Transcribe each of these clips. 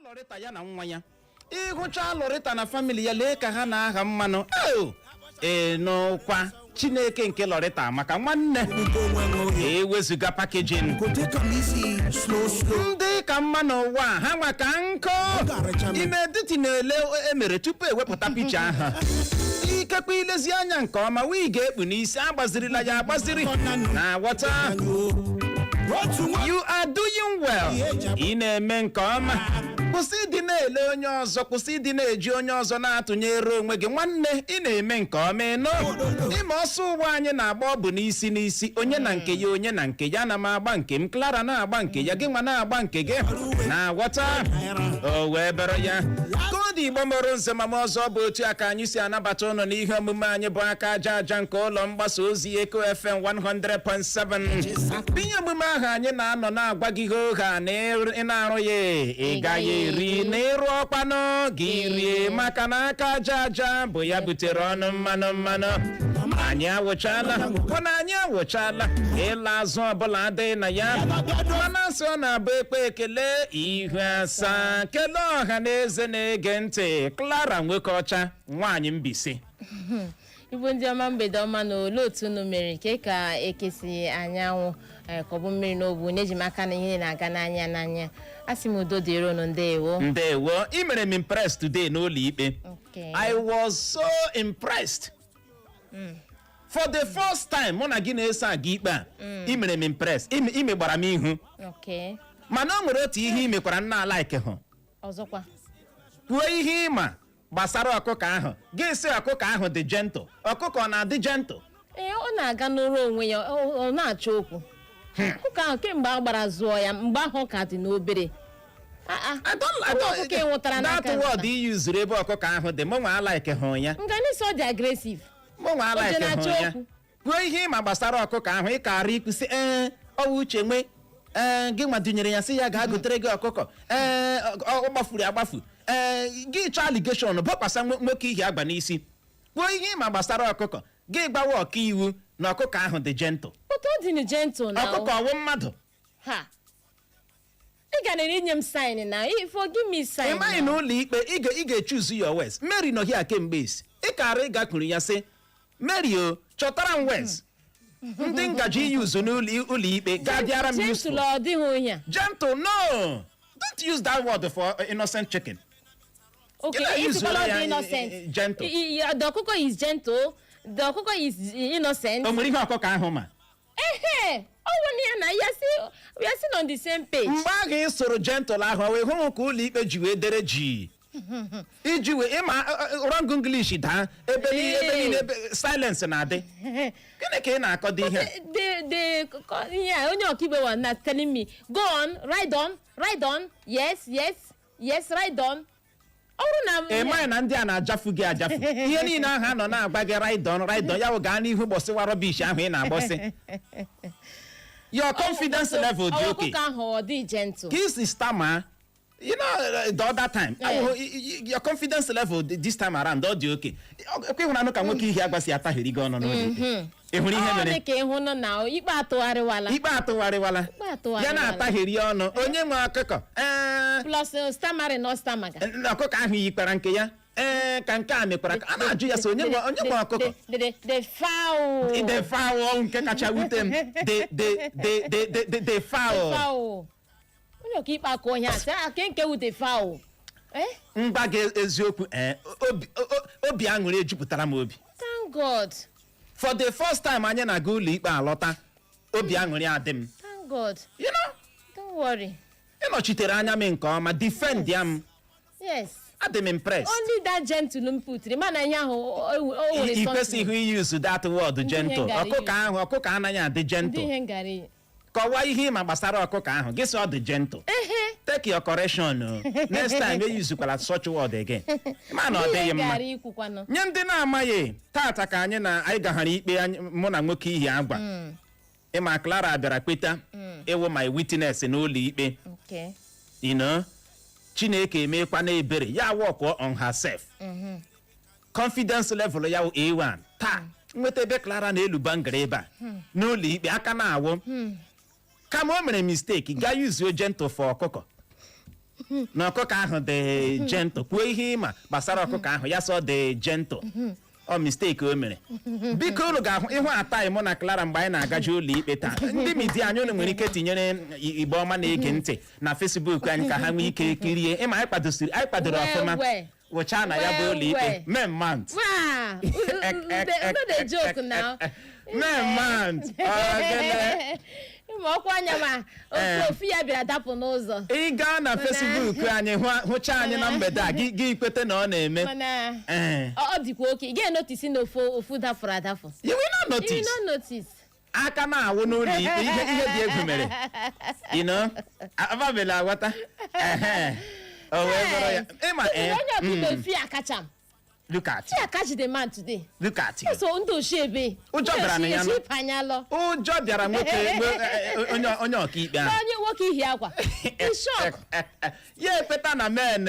Lọrịta ya na nwa ya, ịhụcha Lọrịta na family ya, lee ka ha na-aha mmanụ. Eo, ee, n'ụkwa Chineke nke Lọrịta maka nwanne ewezuga packaging. Go take am easy, slow, slow. Ndị ka mma n'ụwa a, ha nwa ka nkụ ime editi na-ele emere tupu ewepụta picha ahụ. Ikekwe ilezi anya nke ọma, wig ekpu n'isi agbazirila ya agbaziri na aghọta. Otu nwa. You are doing well, ị na-eme nke ọma. Kwụsị ịdị na-ele onye ọzọ, kwụsị ịdị na-eji onye ọzọ na-atụnyere onwe gị. Nwanne, ị na-eme nke ọma. Ịnụ ịma ọsọ ụwa anyị na-agba, ọ bụ n'isi n'isi, onye na nke ya, onye na nke ya. Na m agba nke m, Clara na-agba nke ya, gị nwa na-agba nke gị, na-aghọta? O wee bere ya koodu Igbo mụrụ nze ma m ọzọ bụ otu a ka anyị si anabata ụnụ n'ihe omume anyị bụ Aka Aja Aja nke ụlọ mgbasa ozi Eko FM 100.7. Ihe omume ahụ anyị na-anọ na-agwa gị ihe oge a na ị na-arụ ya, ị gaghị eri na ịrụ ọkpanụ gị rie, maka na aka aja aja bụ ya butere ọnụ mmanụ mmanụ. Anyị awụchala, hụ na anyị awụchala. Ịla azụ ọbụla adịghị na ya, mana nsị ọ na-abụ ekpe ekele ihu asaa. Kelee ọha na eze na-ege ntị. Clara nwoke ọcha, nwaanyị Mbise. Igbo ndị ọma, mgbede ọma. Na olee otu unu mere ke ka ekesi anyanwụ, ka ọ bụ mmiri n'ogbu na-eji m aka na ihe na-aga n'anya n'anya. A sị m udo dịrị unu, ndewo. Ndewo. Ị mere m impress today n'ụlọ ikpe. I was so impressed for the first time mụ na gị na-eso aga ikpe a. Ị mere m impress. Imegbara m ihu. Mana o nwere otu ihe ị mekwara nna like hụ. Ọzọkwa? Kwuo ihe ịma gbasara ọkụkọ ahụ, gị sị ọkụkọ ahụ dị gentle. Ọkụkọ ọ na-adị gentle? Ee, ọ na-aga n'ụra onwe ya, ọ na-achọ okwu. Ọkụkọ ahụ, kemgbe a gbara zụọ ya, mgbe ahụ ọ ka dị n'obere. Ah, ah. I don't, Ọkụkọ ị nwụtara n'aka That word i yuzuru ebe ọkụkọ ahụ dị, mụ nwa alike hụ ya. Nganisi ọ dị aggressive. Mụ nwa O je alike hụ na-achọ ya. okwu. Kwuo ihe ịma gbasara ọkụkọ ahụ. Ị kara ikwusi, ee, ọwụ uche nwe, ee, gị nwa dunyere ya, sị ya gaa gotere gị ọkụkọ. Ee, ọ gbafuru agbafu. Ee, gị chọọ allegation bọkwasa nwoke ihe agba n'isi. Kwuo ihe ịma gbasara ọkụkọ, gị gbawa ọka iwu na ọkụkọ ahụ dị gentle. But ọ dị gentle na. Ọkụkọ ọwụ mmadụ? Ha, ị ga na inye m sign na forgive me sign. Ị maghị na ụlọ ikpe ị ga-echuzu your words. Mary nọ here kemgbe esi ị kara ịgakwuru ya, sị Mary, o chọtara m words ndị ngaji iyuzu n'ụlọ ụlọ ikpe ga-adịara m gentle useful. Ọ dịghị onye a. Gentle, no, don't use that word for innocent chicken. Okay. Gị na Isikwala use ọ ya, dị innocent. Gentle. The ọkụkọ is gentle, the ọkụkọ is innocent. O nwere ihe ọkụkọ ahụ ma? Ehe, ọ wụ na ya na ya si, we are still on the same page. Mgbe ahụ ị sụrụ gentle ahụ, wee hụ ka ụlọ ikpe ji wee dere ji iji wee ịma wrong English daa ebe niile, ebe niile, ebe silence na-adị. Gịnị ka ị na-akọ dị ihe a? The yeah, onye ọkaikpe was na telling me, "Go on, ride on, ride on." Yes, ride on. Ọ bụrụ na Ị maghị na ndị a na-ajafu gị ajafu? Ihe niile ahụ a nọ na-agba gị, "Ride on, ride on," ya bụ gaa n'ihu gbọsịwa rubbish ahụ ị na-agbọsị. Your confidence level dị okay. Ọkụkọ ahụ ọ dị gentle. Ka isi stammer the other time. Awụghị your confidence level this time around ọ dị okay. Ekwe ịhụnanụ ka nwoke ihe agbasi ataghịrị gị ọnụ n'ụlọ ikpe. Ị hụrụ ihe Ọ mere? dị ka ịhụ nọ na ikpe atụgharịwala. Ikpe atụgharịwala. Ikpe atụgharịwala. Ya na-ataghịrị ọnụ onye nwe ọkụkọ, ee. Plus stammering, not stammer. Ọkụkọ ahụ yikwara nke ya, ee, ka nke a mekwara ka a na-ajụ ya sị onye nwe ọkụkọ. The fowl. The fowl, nke kacha wute m, the fowl. The fowl. Onye ọkaikpe akụ onye asị a ke nke wu the fowl, eh. Mgba gị eziokwu, ee, obi aṅụrị ejupụtara m obi. Thank God. For the first time anyị na-aga ụlọ ikpe alọta, obi aṅụrị adị m. Thank God. Don't worry. Ịnọchitere anya m nke ọma, defend ya m. Adị m impressed. Only that gentle m putiri mana ihe ahụ o nwere I something. kwesịghị use that word gentle. Ihe ngara. Ọkụkọ ahụ, ọkụkọ anaghị adị Ndị gentle. ihe ngara iyi. Kọwaa ihe ịma gbasara ọkụkọ ahụ, gị sị ọ dị gentle. Ehe. Take your correction o. Next time eyuzukwala such word again, ma na ọ Ndị dịghị ihe mma. ngara ikwukwanụ. Nye ndị na-amaghị, tata ka anyị na anyị gaghara ikpe mụ na nwoke ihi agwa ịma. Clara bịara kweta ịwụ my witness n'ụlọ ikpe. Chineke emekwa na ebere ya work on herself. Confidence level ya wụ A1 taa. Nweta ebe Clara na-eluba ngara ebe a n'ụlọ ikpe aka na-awụ, kama o mere mistake gaa yuzuo gentle for ọkụkọ. Na ọkụkọ ahụ dị gentle. Kwuo ihe ịma gbasara ọkụkọ ahụ. Ya sọ dị gentle. Ọ mistake o mere. Biko, unu ga-ahụ ịhụ ataghị mụ na Clara mgbe anyị na-agaji ụlọ ikpe taa. Ndị media anyị, unu nwere ike tinyere Igbo ọma na-ege ntị na Facebook anyị ka ha nwee ike kirie. Ịma anyị kwadosiri, anyị kwadoro Wee ọfụma wee. wụchaa na ya bụ Wee ụlọ ikpe. wee. Men mount. Wow! No dey joke now. Men mount. Ogene. Ma ọkwa anya ma ofu ofu ya bịara dapụ n'ụzọ. Ị gaa na Facebook anyị hụcha anyị na mgbede a, gị kwete na ọ na-eme. Mana Ee. ọ dịkwa oke ị ga-enotice na ofu ofu dafụrụ adafụ. You will not You will notice. not notice. Aka na-awụ n'ụlọ ikpe, ihe dị egwu mere. Ababela aghọta. Ehe. O wee bụrụ ya. Ịma Ee, onye ọkaikpe fear catch am. Look at you. Fear catch the man today. Look at you. So ndị oshi ebe. Ụjọ bịara na ya Ndị oshi panyalọ. Ụjọ bịara nwoke onye ọkaikpe ahụ. Onye nwoke ihi akwa. In shock. Ya ekweta na men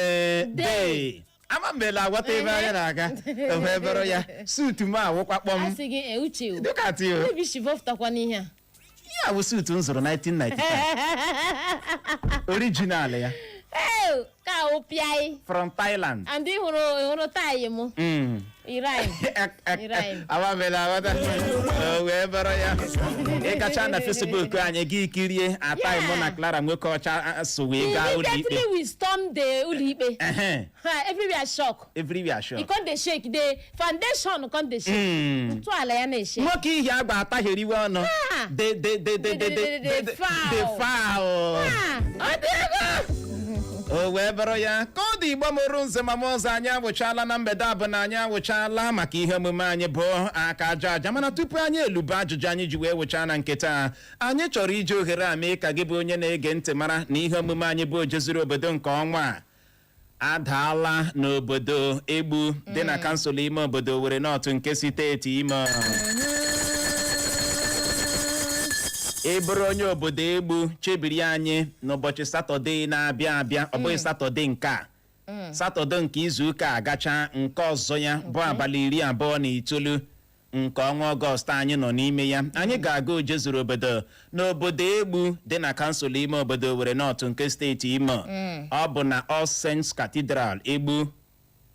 dey. Amambela aghọta ebe anyị na-aga. O wee bụrụ ya. Suit m awụkwa kpọm. Asị gị uche o. Look at you. Maybe she vọfụtakwa n'ihe a. Ya bụ suit m zụrụ 1995. Original ya. Ee, ka o pịaị. From Thailand. And ị hụrụ tie m. Iraim. Iraim. Amabela aghọta. O wee bụrụ ya. Ị gacha na Facebook anyị, gị kirie ataghị mụ na Clara nwoke ọcha so wee gaa ụlọ ikpe. Immediately we storm the ụlọ ikpe. Ha, everywhere shock. Everywhere sure. E come dey shake, the foundation come dey shake. Ntọala ya na-eshake. Nwoke ihi agba ataghịriwe ọnụ. Ah. De de de de de de De de foul. De foul. Ah. Ọ dị egwu. O wee bụrụ ya ka ọ dị. Igbo mụrụ nze ma ọzọ, anyị awụchala na mgbede a bụ na anyị awụchala maka ihe omume anyị bụ aka aja aja. Mana tupu anyị elube ajụjụ anyị ji wee wụchaa na nke taa, anyị chọrọ iji ohere a mee ka gị bụ onye na-ege ntị mara na ihe omume anyị bụ Ojeziri Obodo nke ọnwa a adaala n'obodo Egbu dị na kansụl ime obodo Owerri North nke steeti Imo. Ị bụrụ onye obodo Egbu, chebiri anyị n'ụbọchị Satọde na-abịa abịa. Ọ bụghị Satọde nke a, Satọde nke izuụka agacha nke ọzọ ya, bụ abalị 29 nke ọnwa Ọgọst anyị nọ n'ime ya, anyị ga-aga Ojezuru Obodo n'obodo Egbu dị na kansụl ime obodo Owerri North nke steeti Imo. Ọ bụ na All Saints Cathedral, Egbu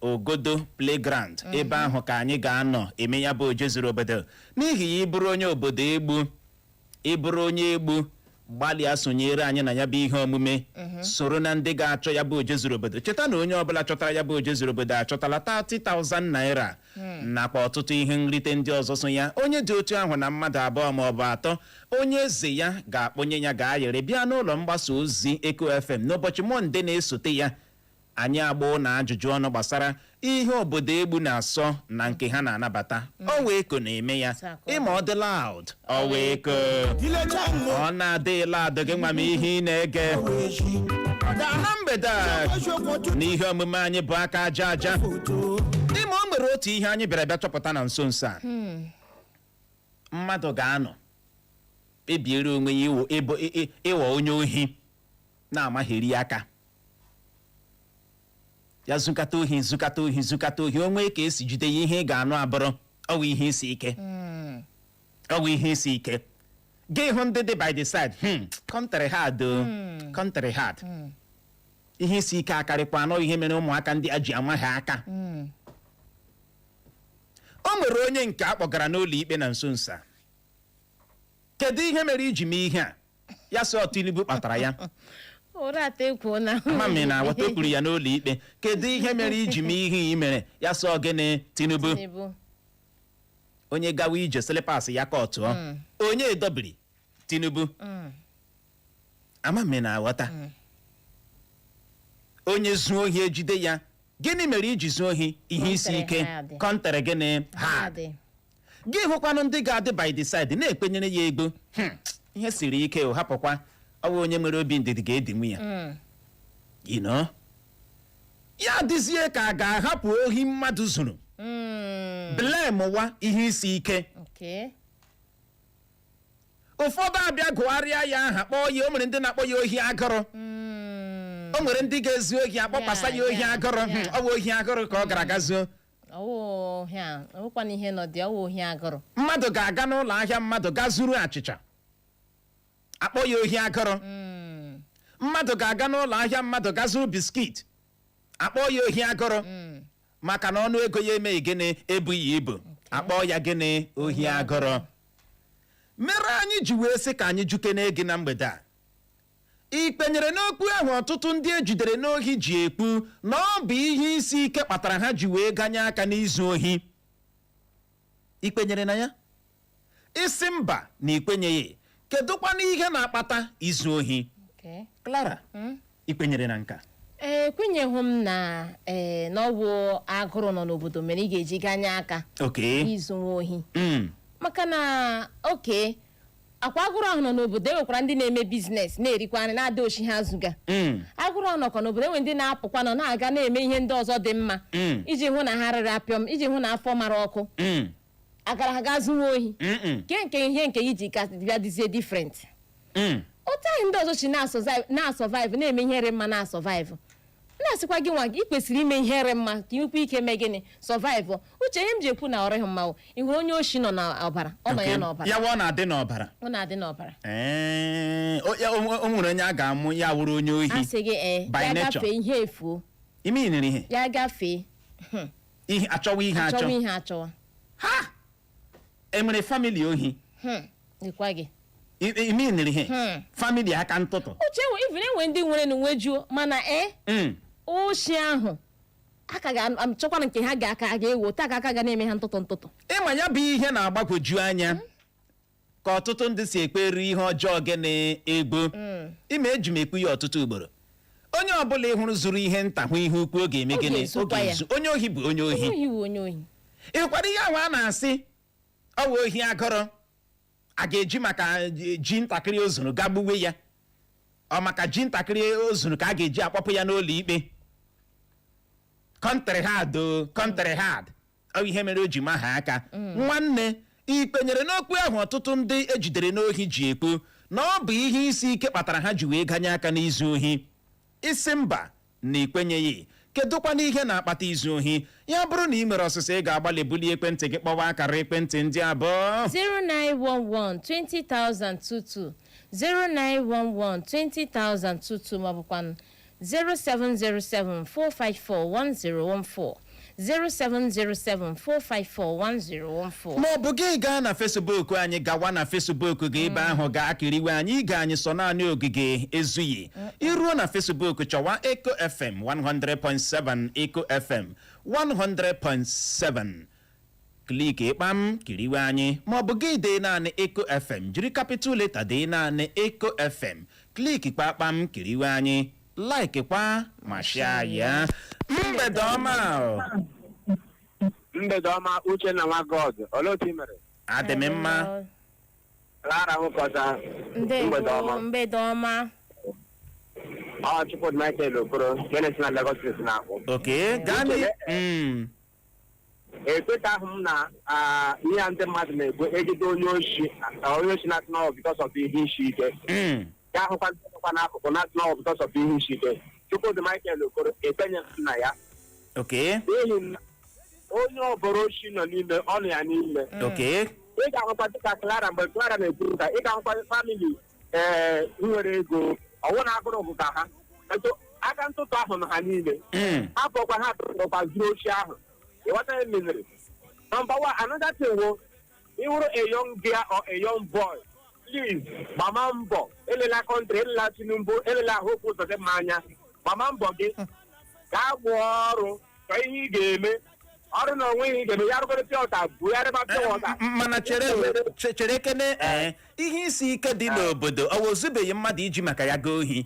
Ogodo Playground, ebe ahụ ka anyị ga-anọ eme ya bụ Ojezuru Obodo. N'ihi ya, ịbụrụ onye obodo Egbu, ịbụrụ onye Egbu, gbalịa sonyere anyị na ya bụ ihe omume, soro na ndị ga-achọ ya bụ Ojezuru Obodo. Cheta na onye ọbụla chọtara ya bụ Ojezuru Obodo achọtala 30,000 naira nakwa ọtụtụ ihe nrite ndị ọzọ so ya. Onye dị otu ahụ na mmadụ abụọ ma ọ bụ atọ onye eze ya ga-akpọnye ya ga-ayịrị bịa n'ụlọ mgbasa ozi Eko FM n'ụbọchị Mọnde na-esote ya. Anyị agboo na ajụjụ ọnụ gbasara ihe obodo Egbu na-asọ na nke ha na-anabata. O wee ko na-eme ya. Ịma ọ dị loud, ọ wee ko. Ọ na-adịghị loud, gị nwa m ihe ị na-ege na mgbede a n'ihe omume anyị bụ aka aja aja. Ịma o nwere otu ihe anyị bịara bịa chọpụta na nso nso a. Mmadụ ga-anọ kpebiere onwe ya ịwọ onye ohi na-amaghịri aka ya, zukata ohi, zukata ohi, zukata ohi. O nwee ka esi jide ya, ihe ị ga-anụ abụrụ ọwụ ihe isi ike, ọwụ ihe isi ike. Gị hụ ndị dị by the side, country hard o, country hard. Ihe isi ike akarịkwa anọ ihe mere ụmụaka ndị a ji amaghị aka. O nwere onye nke a kpọgara n'ụlọ ikpe na nso nso a. Kedu ihe mere iji mee ihe a? Ya sị ọ Tinubu kpatara ya. Ụra ata ekwuo na. Mami na aghọta o kwuru ya n'ụlọ ikpe. Kedu ihe mere iji mee ihe ị mere? Ya sị ọ gịnị? Tinubu. Tinubu. Onye gawa ije, slippers ya ka ọ tụọ, onye edobiri Tinubu. Amami na aghọta. Onye zuo ohi, ejide ya, gịnị mere iji zuo ohi? Ihe isi Country ike. hard. Country gịnị? Hard. Hard. Gị hụkwanụ ndị ga-adị by the side na-ekpenyere ya ego. Ihe siri ike o, hapụkwa, ọ bụ onye nwere obi ndidi ga-edinwu ya. Ya adịzie ka a ga-ahapụ ohi mmadụ zuru, blame wa ihe isi ike. Ụfọdụ abịa gụgharịa ya aha, kpọọ ya. O nwere ndị na-akpọ ya ohi agụrụ. O nwere ndị ga-ezu ohi, akpọkwasa ya ohi agụrụ. Ọ bụ ohi agụrụ ka ọ gara aga zuo. Ọwụ ohi a, ọwụkwana ihe nọ dị, ọwụ ohi agụrụ. Mmadụ ga-aga n'ụlọ ahịa mmadụ ga zuru achịcha, akpọ ya ohi agụrụ. Mmadụ ga-aga n'ụlọ ahịa mmadụ ga zụrụ biscuit, akpọọ ya ohi agụrụ, maka na ọnụ ego ya emeghị gịnị? Ebughị ibu. Akpọọ ya gịnị? Ohi agụrụ. Mere anyị ji wee sị ka anyị jukene gị na mgbede a: ị kpenyere n'okwu ahụ ọtụtụ ndị ejidere n'ohi ji ekwu na ọ bụ ihe isi ike kpatara ha ji wee ganye aka n'izu ohi? Ị kpenyere na ya? Isi mba na ikwenyeghị, kedụkwana ihe na-akpata izu ohi? Okay. Clara, ị kwenyere na nka? Ee, ekwenyeghị m na ee na ọ bụ agụrụ nọ n'obodo mere ị ga-eji ganye aka izu nwa ohi, maka na oke akwa agụrụ ahụ nọ n'obodo, enwekwara ndị na-eme business na-erikwa nri na-ada oshi ha zụga. Agụrụ ahụ nọkwa n'obodo, enwe ndị na-apụkwa nọ na-aga na-eme ihe ndị ọzọ dị mma iji hụ na ha rịrị apịọm, iji hụ na afọ mara ọkụ. Agara ha gaa zụwa ohi? Nke nke ihe nke iji ka bịa dịzie different. Otu ahụ ndị ọzọ si na-asurvive, na-eme ihe mma, na-asurvive, na-asịkwa gị nwa ị kwesịrị ime ihe mma ka ị nwekwa ike mee gịnị? Survive. Uche, ihe m ji ekwu na ọrịghị mma wụ, ị hụrụ onye oshi nọ n'ọbara, ọ nọ ya n'ọbara. Ya wa ọ na-adị n'ọbara. Ọ na-adị n'ọbara. Ee, o nwere onye a ga-amụ ya wụrụ onye ohi. A sị gị ee. By Ya nature. gafee ihe efuo. Ime inere ihe. Ya gafee. Ihe achọwa ihe achọ. Achọwa ihe achọwa. Ha enwere family ohi. Dịkwa gị. Ime inere ihe, family aka ntụtụ. Uche, even enwe ndị nwere na nwejuo, mana ee, oshi ahụ aka ga-achọkwana nke ha ga-aka ga-ewo taa ka aka ga na-eme ha ntụtụ ntụtụ. Ịma ya bụ ihe na-agbagwoju anya ka ọtụtụ ndị si ekpere ihe ọjọọ gị na-egbo ime. Eji m ekwu ya ọtụtụ ugboro, onye ọbụla ị hụrụ zuru ihe nta hụ ihe ukwu, ọ ga-eme Ọ gịnị? Ọ ga-ezukwa ya. ga-ezu. Onye ohi bụ onye ohi. Onye ohi wụ onye ohi. Ị hụkwara ihe ahụ a na-asị ọ wụ ohi agụrụ, a ga-eji maka ji ntakịrị o zuru ga gbuwe ya? Ọ maka ji ntakịrị o zuru ka a ga-eji akpọpụ ya n'ụlọ ikpe? Country hard o, country hard. Ọ ihe mere o ji maha aka. Nwanne, ị kpenyere n'okwu ahụ ọtụtụ ndị ejidere n'ohi ji ekwu na ọ bụ ihe isi ike kpatara ha ji wee ganye aka n'izu ohi? Isi mba na ikwenyeghị, kedụkwana ihe na-akpata izu ohi? Ya bụrụ na ị nwere ọsịsa, ị ga-agbalị bulie ekwentị gị kpọwa akara ekwentị ndị abụọ: 0911 20022, 0911 20022, maọbụkwanụ 0707 454 1014, 0707 454 1014. Ma ọ bụ gị gaa na Facebook anyị, gawa na Facebook gị ebe ahụ gaa kiriwe anyị. Ige anyị sọ naanị ogige ezughị. Iruo na Facebook, chọwa Eco FM 100.7, Eco FM 100.7, click kpam, kiriwe anyị. Ma ọ bụ gị dee naanị Eco FM, jiri capital letter dee naanị Eco FM, click kpakpam, kiriwe anyị, like kwa ma share ya. Mgbede ọma o. Mgbede ọma, Uchenna nwa God. Olee otu ị mere? Adị m mma. Lara nwụkọta. Mgbede Ndewo. ọma. Mgbede ọma. Ọ Chukwudi Michael Okoro nke na-esi na Lagos State na-akpọ. Oke gaa Ekwetaghị m na ihe a ndị mmadụ na-ekwu ejide onye oshi, onye oshi na-asị na ọ because of ihe isi ike. Ya ahụkwa ndị nọkwa n'akụkụ na-asị na ọ because of ihe isi ike. Chukwudi Michael Okoro, ekwenyeghị m na ya n'ihi na onye ọbụla oshi nọ n'ime ọ nọ ya n'ime. Ị ga-ahụkwa dịka Clara, mgbe Clara na-ekwu ka ị ga-ahụkwa family ee nwere ego, ọwụ na agụrụ bụ ka ha eto aka ntụtụ ahụ nọ ha niile. Ha pụkwa, ha tụrụkwa zuru oshi ahụ. Ịghọta ihe mere? Number one, another thing wo ịhụrụ a young girl or a young boy, please gbama mbọ. Elela country, elela Tinubu, elela Hope Uzodimma anya. Gbama mbọ gị gaa gbụọ ọrụ, chọọ ihe ị ga-eme, ọrụ na onwe ihe ị ga-eme ya rụgoro pure water, bugharịba pure water. Mana chere, chere kene. Ee, ihe isi ike dị n'obodo, ọ wozubeghị mmadụ iji maka ya gaa ohi?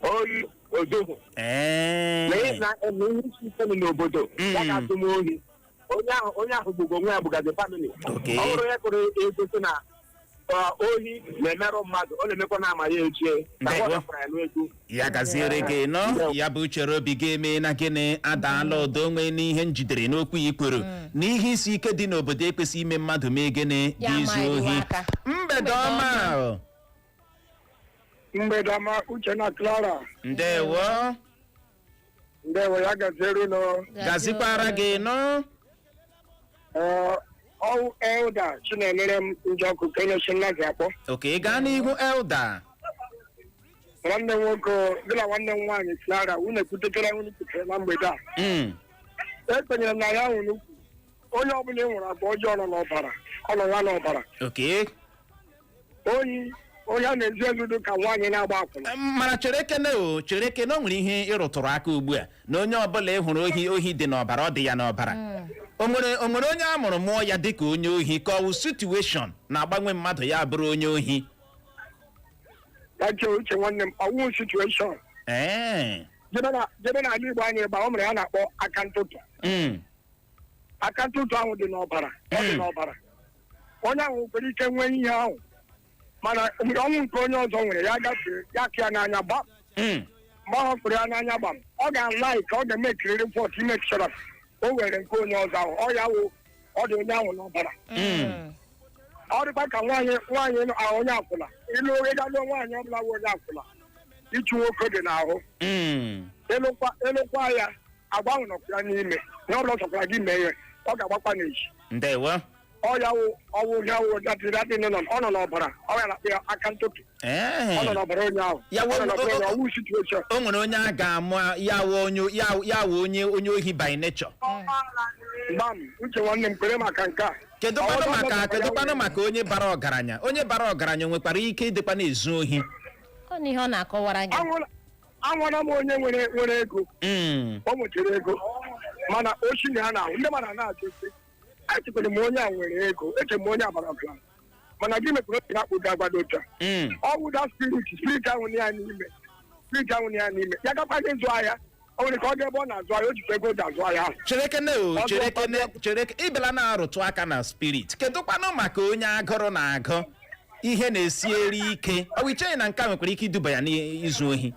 Oyi odohu. Na ihe na ihe isi ike nọ n'obodo ya ga-atụ m ohi. Onye ahụ gbugbo onwe ya, gbugazi family. Ọ bụrụ onye kụrụ ego sị na ohi na-emerụ mmadụ, ọ na-emekwa na ama ya echie ka Ndewo. ọ dọkwara ya n'egwu. Ya gaziere gị nọ. Ya bụ chere obi gị eme na gịnị adaala ụdọ onwe n'ihe njidere n'okwu i kwuru na ihe isi ike dị n'obodo ekwesị ime mmadụ mee gịnị? Ya Gị izu ama ohi. eriwe aka. Mgbede ọma o. Mgbede ọma, Uche na Clara. Ndewo. Ndewo, ya gaziere unu. Gazikwara gị nọ. Ee, ọwụ Elder Chinemere m Njọkụ kenye si nnazi akpọ. Okay, gaa n'ihu, Elder. Nwanne m nwoke, gị na nwanne m nwaanyị Clara, unu ekwutekere, unu kwutere na mgbede a. Ekwenyere m na ya ahụ n'ukwu. Onye ọbụla ị nwere agwa ọjọọ nọ n'ọbara, ọ nọ ya n'ọbara. Oyi, onye a na-ezu ezu dị ka nwaanyị na-agba akwụna. Mana chere kene o, chere kene, o nwere ihe ịrụtụrụ aka ugbu a na onye ọbụla ị hụrụ ohi dị n'ọbara, ọ dị ya n'ọbara. O nwere onye a mụrụ mụọ ya dịka onye ohi, ka ọ wụ situation na-agbanwe mmadụ ya bụrụ onye ohi? Ya chee uche, nwanne m, ọwụ situation. Jebe n'ala Igbo anyị ebe a, o mere ya na-akpọ aka ntụtụ. Aka ntụtụ ahụ dị n'ọbara, ọ dị n'ọbara. Onye ahụ nwere ike nwee ihe ahụ, mana ọnwụ nke onye ọzọ nwere ya gafee ya ka ya n'anya gbam. Mgbe ahụ kpụrụ ya n'anya gbam, ọ ga-ala ka ọ ga-eme kiriri pọt ime sure o were nke onye ọzọ ahụ. Ọ ya wụ ọ dị onye ahụ n'ọbara. Ọ dịkwa ka nwaanyị ahụ onye akwụna. Ịlụ, ịga lụọ nwaanyị ọbụla wụ onye akwụna, ịchụ nwoke dị n'ahụ. Ịlụkwa ya, agwa ahụ nọkwa ya n'ime. Ihe ọbụla ọ sọkwara gị mee ya, ọ ga-agbakwa n'ezi. Ndewo. Ọ ya wụ ọwụ ya wụ datị ọ nọ n'ọbara. Ọ ya na-akpọ ya aka ntụtụ. Ọ nọ n'ọbara onye ahụ. Ya Ọ nọ n'ọbara onye ọwụ situation. O nwere onye a ga-amụ ya wụ onye ya wụ onye ohi by nature? Gbam, Uche nwanne m, kwere maka nke a. Kedu Ọ kwanụ ọ maka ọ kedu kwanụ maka onye bara ọgaranya? Onye bara ọgaranya o nwekwara ike ịdịkwa na-ezu ohi? Ọ na ihe ọ na-akọwara gị. Anwụọla m onye nwere ego. O nwetara ego, mana ochi na ya na-ahụ ndị mmadụ na-ajụ sị, echekwara m onye a nwere ego, eche m onye a bara ọgaranya, mana gị mekwara otu na-akpụdo agbado otu a. Ọ wụda spirit ahụ na ya n'ime, spirit ahụ na ya n'ime ya gakwa gị zụ ahịa. O nwere ka ọ ga ebe ọ na-azụ ahịa, o jikwa ego o ji azụ ahịa ahụ. Chere kene o. Ọ Chere kene, chere, ịbịala na-arụtụ aka na spirit. Kedu kwanụ maka onye agụrụ na-agụ, ihe na-esieri ike? Ọ bụ icheghị na nke a nwekwara ike iduba ya n'izu ohi?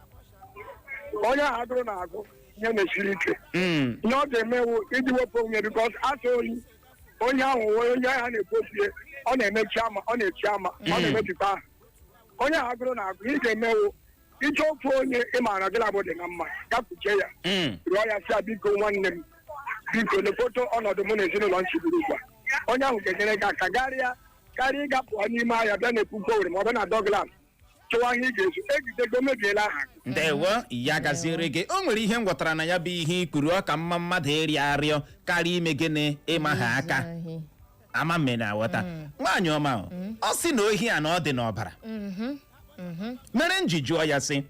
Onye ahụ agụrụ na-agụ, ihe na-esiri ike, ihe ọ ga-emewu iji wepụ onwe, because asọ oyi onye ahụ wee onye ahụ na-ekwu okwu ya, ọ na-emechi ama, ọ na-echi ama, ọ na-emebikwa aha onye ahụ agụrụ na-agụ. Ihe ị ga-emewu, ịchọ ofu onye ị maara gị na-abụ dị na mma, gakwuchie ya, rịọ ya, sị ya, "Biko nwanne m, biko lefoto ọnọdụ mụ na ezinụlọ m chiburu ugbu a." Onye ahụ ga-enyere gị aka karịa karịa ịga pụọ n'ime ahịa bịa na-ekwukwo Owere ma ọ bụ na Douglas chọwa ihe ị ga-ezu ejidego mebiela aha gị. Ndewo, ya gaziere gị. O nwere ihe m ghọtara na ya bụ ihe i kwuru. Ọ ka mma mmadụ ịrịọ arịọ karịa ime gịnị? Ịma ha aka. Izu ohi. Ama mme na aghọta nwaanyị ọma o. Ọ sị na ohi a na ọ dị n'ọbara mere m ji jụọ ya sị,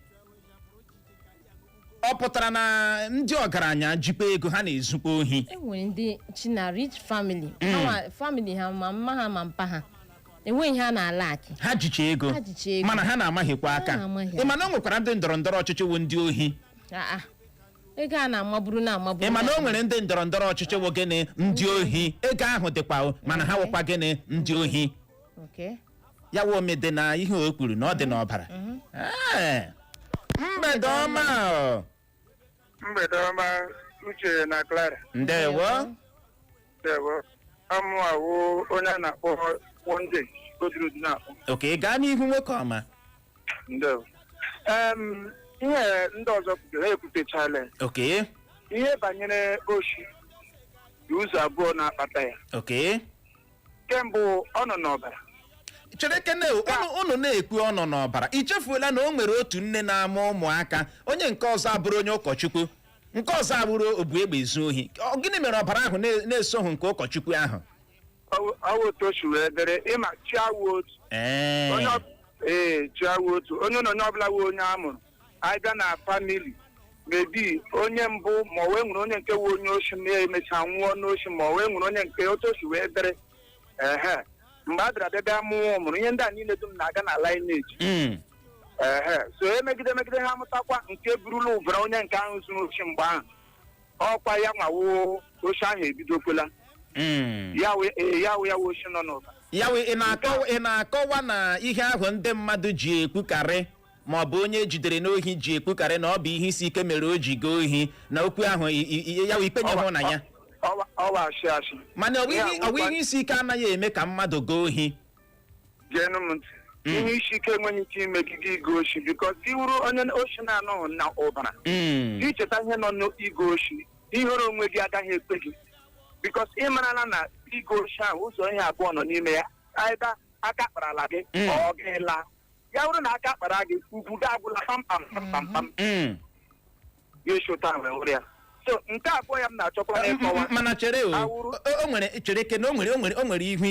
ọ pụtara na ndị ọgaranya jikwa ego ha na-ezukwa ohi? E nwere ndị chi na rich family. Ha family ha, ma mma ha ma mpa ha, enweghị ihe a na-ala akị. Ha jicha ego. Ha jicha ego. Mana ha na-amaghịkwa aka. Ha na-amaghị. Ị ma na o nwekwara ndị ndọrọ ndọrọ ọchịchị wụ ndị ohi? Ah, ah. Ego a na-amaburu na-amaburu. Ị ma na o nwere ndị ndọrọ ndọrọ ọchịchị wụ gịnị? Ndị ohi. Ego ahụ dịkwa o, mana ha wụkwa gịnị? Ndị ohi. Ya wụ omede na ihe o kwuru na ọ dị n'ọbara. Ee. Mgbede ọma o. Mgbede ọma, Uche na Clara. Ndewo. Ndewo. Ọmụawo onye a na-akpọ Wonde Godrud na-akpọ. Okay, gaa n'ihu, nwoke ọma. Ndewo. Ihe ndị ọzọ kwutere, ha ekwutechala ya. Ihe banyere oshi dị ụzọ abụọ na-akpata ya. Nke mbụ, ọ nọ n'ọbara. Chere kene o, unu na-ekwu ọ nọ n'ọbara, i chefuola na o nwere otu nne na-ama ụmụaka, onye nke ọzọ abụrụ onye ụkọchukwu, nke ọzọ abụrụ obu egbe ezu ohi? Ọ gịnị mere ọbara ahụ na-esoghị nke ụkọchukwu ahụ? Ọ wụ otu o si wee dịrị ịma chi awụ otu. Ee. Ee, chi awụ otu onye na onye ọbụla wụ onye a mụrụ abịa na family, mebi onye mbụ, ma ọ wee nwere onye nke wụ onye oshi na-emecha nwụọ n'oshi, ma ọ wee nwere onye nke otu o si wee dịrị. Ehe, mgbe a bịara bịa mụọ ụmụrụ, ihe ndị a niile dum na-aga na lineage. Ehe, so emegide megide ha amụtakwa nke burula ụbara onye nke ahụ zuru oshi mgbe ahụ, ọkwa ya nwawo oshi ahụ ebidokwela. Ya wụ ee, ya wụ oshi nọ n'ụba. Ya wee ị na-akọwa na ihe ahụ ndị mmadụ ji ekwukarị, ma ọ bụ onye ejidere n'ohi ji ekwukarị na ọ bụ ihe isi ike mere o ji gaa ohi, na okwu ahụ ya wee ikpenye hụ na ya? Ọwa ashị ashị. Mana ọ bụ Ya ọ bụ ihe isi ike anaghị eme ka mmadụ gaa ohi? Geenụ m ntị. Ihe isi ike enweghị ike imegide igo oshi, because iwuru onye oshi na-anọghị na ụbara, icheta ihe nọ n'igo oshi, ihere onwe gị agaghị ekwe gị, because ị marala na igo oshi ahụ, ụzọ ihe abụọ nọ n'ime ya: either aka kparala gị, ọ gị laa. Ya bụrụ na aka kpara gị, ugwu gị agwụla kpamkpam kpamkpam kpam. Ya esi ụtọ ahụ wee were ya. So nke abụọ ya m na-achọkwa n'ịkọwa Mana chere o. Awụrụ. O nwere, chere ke na o nwere ihu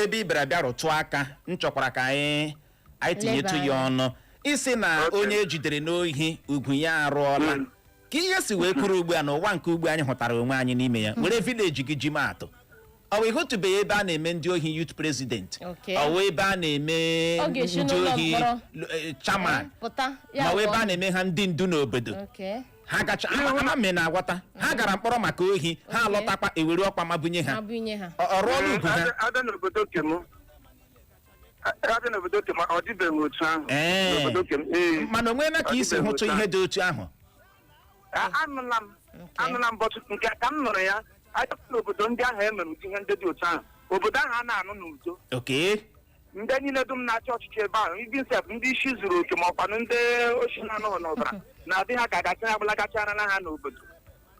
ebe ị bịara bịa rụtụ aka m chọkwara ka anyị tinyetụ Leba ya anya. ọnụ. Isi na onye ejidere n'ohi, ugwu ya arụọla. Ka ihe si wee kwuru ugbu a n'ụwa nke ugbu anyị hụtara onwe anyị n'ime ya, were village gị ji m atụ, ọ bụ ịhụtụbeghị ebe a na-eme ndị ohi youth president? Ọ bụ ebe a na-eme Ọ ga-esi ndị n'ụlọ ohi mkpọrọ. Chairman? Pụta ya. Ma ọ bụ ebe gwọọ. a na-eme ha ndị ndu n'obodo. Ha gacha ama ama na aghọta, ha gara mkpọrọ maka ohi ha, alọtakwa, ewere ọkwa mabunye ha. Ha bunye ha. Ọ rụọla ugwu ha. Abịa n'obodo kem, ọ dịbeghị otu ahụ. N'obodo kem, ee. Mana o nweela ka Ọ isi dịbeghị hụtụ otu ihe ahụ. dị otu ahụ? Anụla m. Anụla m, but nke ka m nụrụ ya, abịa n'obodo ndị ahụ e mere ụdị ihe ndị dị otu ahụ, obodo ahụ a na-anụ n'udo. Ndị niile dum na-achị ọchịchị ebe ahụ, ndị nsef, ndị isi zuru oke, ma ọkwanụ ndị ochi na-anọghị n'ọbara na-adị ha ka gasị agbụla gacharala ha n'obodo.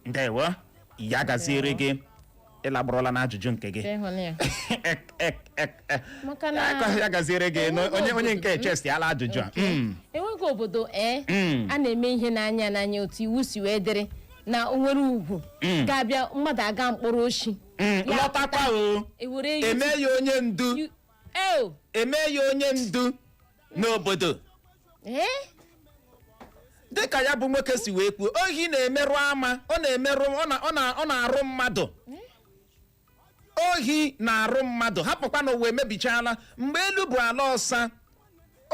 Ndewo, ya gaziere gị. Ịlagbarọla n'ajụjụ nke gị. Ka ịhụnụ ya. Ek, ek, ek, ek. Maka na Ya gaziere gị. Enweghị Onye obodo- nke chest ala ajụjụ a. Enweghị obodo a na-eme ihe n'anya n'anya otu iwu si wee dịrị na o nwere ugwu ga-abịa mmadụ aga mkpọrọ oshi ya Lọtakwa o. Ewere Eme ya onye ndu. Eo. Eme ya onye ndu n'obodo. Ee. Dịka ya bụ nwoke si wee kwuo, ohi na-emerụ ama, ọ na-emerụ, ọ na-arụ mmadụ. Ohi na-arụ mmadụ. Hapụkwa na ụwa emebichala. Mgbe elu bụ ala ọsa,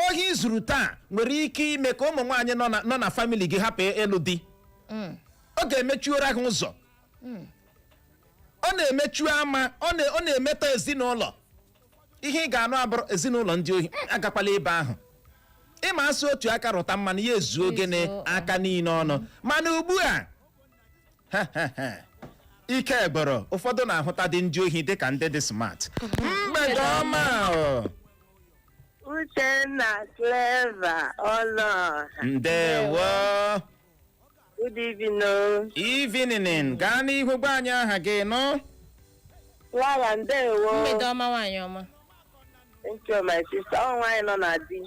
ohi zuru taa nwere ike ime ka ụmụ nwaanyị nọ na family gị hapụ ịlụ di. Ọ ga-emechiora ha ụzọ, ọ na-emechu ama, ọ na-emetọ ezinụlọ. Ihe ị ga-anụ abụrụ ezinụlọ ndị ohi. Agakwala ebe ahụ. Ịma asụ otu aka rụta mmanụ, ya ezuo ogene Ezuo. aka niile ọnụ. Mana ugbu a, ha, ha, ha, ike gboro ụfọdụ na-ahụta dị ndị ohi dịka ndị dị smart. Mgbede ọma o. Uchenna, Clever, Ọlọha. Ndewo. Good evening o. Evening. Gaa n'ihu, gwa anyị aha gị nụ. Clara, ndewo. Mgbede ọma, nwaanyị ọma. Thank you, my sister. Ọ nwaanyị nọ na di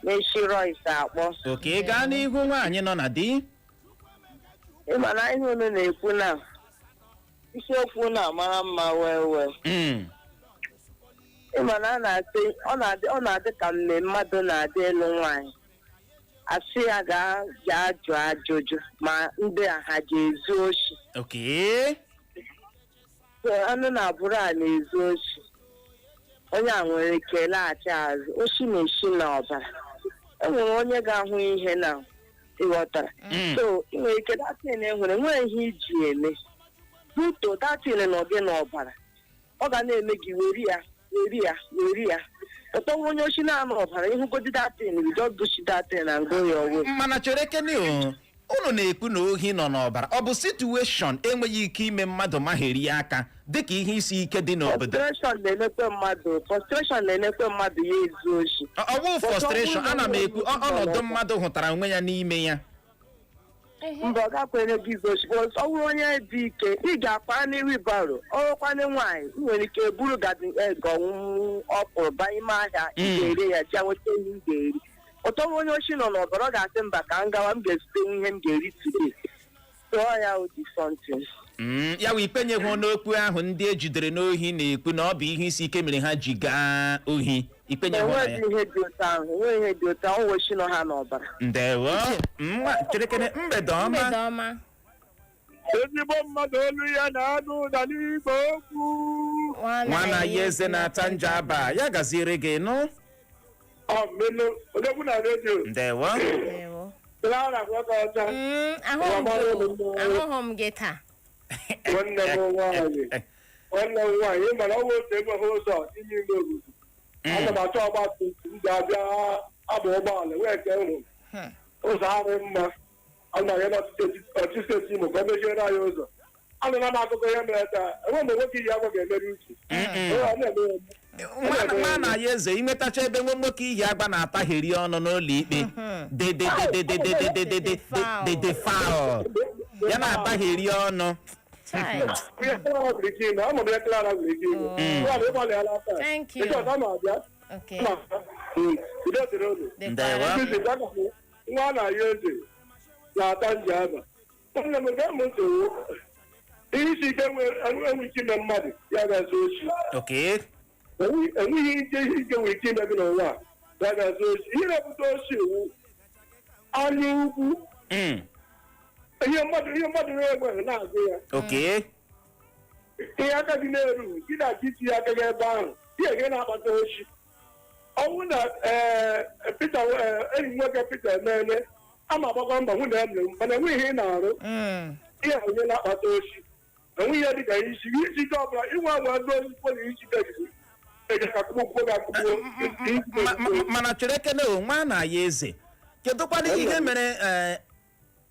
na-eshi rice akpọ. Okay, gaa n'ihu, nwaanyị nọ na di. Ịma na ihe unu na-ekwu na isiokwu na-amara mma wee wee. Ịma na a na-asị ọ na-adị ka mme mmadụ na-adị elu nwaanyị. Asị ya gaa gaa jụọ ajụjụ ma ndị a ha ji ezu oshi. So, anụ na-abụrụ a na-ezu oshi. Onye a nwere ike laghachi azụ. Oshi na-esi n'ọbara. E nwere onye ga-ahụ ihe na ịghọtara. So ị nwere ike that thing e nwere nwee ihe iji eme buto that thing nọ gị n'ọbara, ọ ga na-eme gị weri ya, weri ya, weri ya. Ụtọ onye oshi na-anọ ọbara ịhụgodi that thing, you just bush that thing and go your way. Mana chere kene o, unu na-ekwu na ohi nọ n'ọbara. Ọ bụ situation enweghị ike ime mmadụ magherie aka, dịka ihe isi ike dị n'obodo? Frustration na-emekwe mmadụ, frustration na-emekwe mmadụ ya ezu oshi. Ọ bụ frustration ana m ekwu, ọnọdụ mmadụ hụtara onwe ya n'ime ya. Mba, ọ gakwere gị izu oshi, but ọ bụrụ onye dị ike, ị ga-akpa wheelbarrow ọrụkwanị nwaanyị, ị nwere ike buru garden egg ọnwụnwụ ọkwụrụ banye ime ahịa, ị ga-ere ya ji nweta ihe ị ga-eri. Ụtọ onye oshi nọ n'ọbara, ọ ga-asị mba, ka m gawa, m ga-ezute ihe m ga-eri today. Tụọ ya ụdị something. Ya wụ ikpenyeghụ n'okwu ahụ ndị ejidere n'ohi na-ekwu na ọ bụ ihe isi ike mere ha ji gaa ohi, ikpenyeghụ na ya? Enweghị ihe dị otu ahụ, enweghị ihe dị otu ahụ. Ọ oshi nọ ha n'ọbara. Ndewo. Nwa cherekene, mgbede ọma. Mgbede ọma. Ezigbo mmadụ, olu ya na-anụ ụda n'igwe okwu. Nwa na ya eze na-ata nja aba, ya gaziere gị nụ. Ọ mmelu odogwu na redio. Ndewo. Ndewo. Clara, nwoke ọcha. Ahụhụ m gị taa. Nwanne m nwaanyị, nwanne m nwaanyị, ị mara ọnwa otu enweghị ụzọ ime ime obodo. Ana m achọ ọgba tum tum ji abịa abụ ụgbọala wee ke hụ ụzọ adị mma. Ana m na ọchịchị steeti Imo ka o meziere anyị ụzọ. Anụla m akụkọ ihe mere taa. Enwe mgbe nwoke iyi agwa ga-emeri uche. Ee, ọ na-eme ya eme. Nwa na ya eze, inwetacha ebe nwa nwoke iyi agba na-atagheri ọnụ n'ụlọ ikpe, dedededededededede dede foul ya na-atagheri ọnụ. Chai. Ihe Clara nwere ike ime, ama m ihe Clara nwere ike ime. Clara, ịgbalịala taa. Thank you. Because ama abịa. Okay. Ama abịa. Udo dịrị unu. Ndewo. Dịkwara gị. Eze nwa a na-ayọ eze na-ata nji aba. Nwanne m, gee m ntị wo. Ihe isi ike enwe ike ime mmadụ ya ga-azụ ochi. Enweghị ike ihe ike nwere ike ime gị n'ụwa a ya ga-azụ ochi. Ihe na-ebute ochi iwu anya ukwu. Ihe mmadụ na-enweghị na-agụ ya. Ihe aka gị na-erughị, gị na-aga itinye aka gị ebe ahụ, ihe gị na-akpata ochi. Ọnwụ na ee Peter, enyi m nwoke Peter emeele ama agbakwa mbọ hụ na emere m, mana enweghị ihe ị na-arụ. Ihe onye na-akpata ochi, enweghị ihe dịka isi isi ike ọbụla inwe anwa ndị ozugbo na isi ike gị eji akụkpụ gị akụkpụ. Mana chere ekele o, nwa na ya eze, kedụkwana ihe mere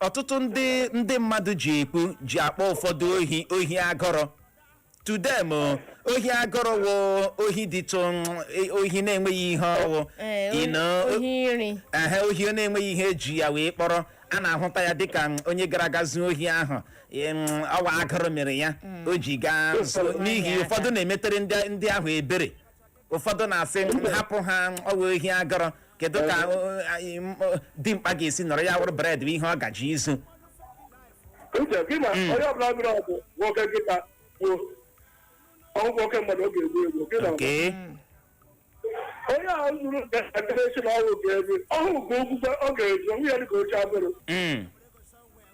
ọtụtụ ndị mmadụ ji ekwu, ji akpọ ụfọdụ ohi ohi agọrọ? To them, o, ohi agọrọ wụ ohi dịtụ ohi na-enweghị ihe ọwụ. Ohi nri. Ehe, ohi ọ na-enweghị ihe eji ya wee kpọrọ, a na-ahụta ya dịka onye gara aga zuo ohi ahụ. Ọwa agụrụ mere ya o ji gaa zuo, n'ihi ụfọdụ na-emetere ndị ahụ ebere, ụfọdụ na-asị, "Hapụ ha, ọwa ohi agụrụ." Kedu ka dimkpa ga-esi nọrọ ya wụrụ bread bụ ihe ọ gaji izu? Uche gị na onye ọbụla bịara ọgụ nwoke nkịta bụ ọgwụ nwoke mmadụ, ọ ga-egbu egbu gị na onye ahụ zuru ga-esi na ọrụ ga-ebi ọhụụ ka okwukwe ọ ga-ezu onwe ya dịka oche agụrụ.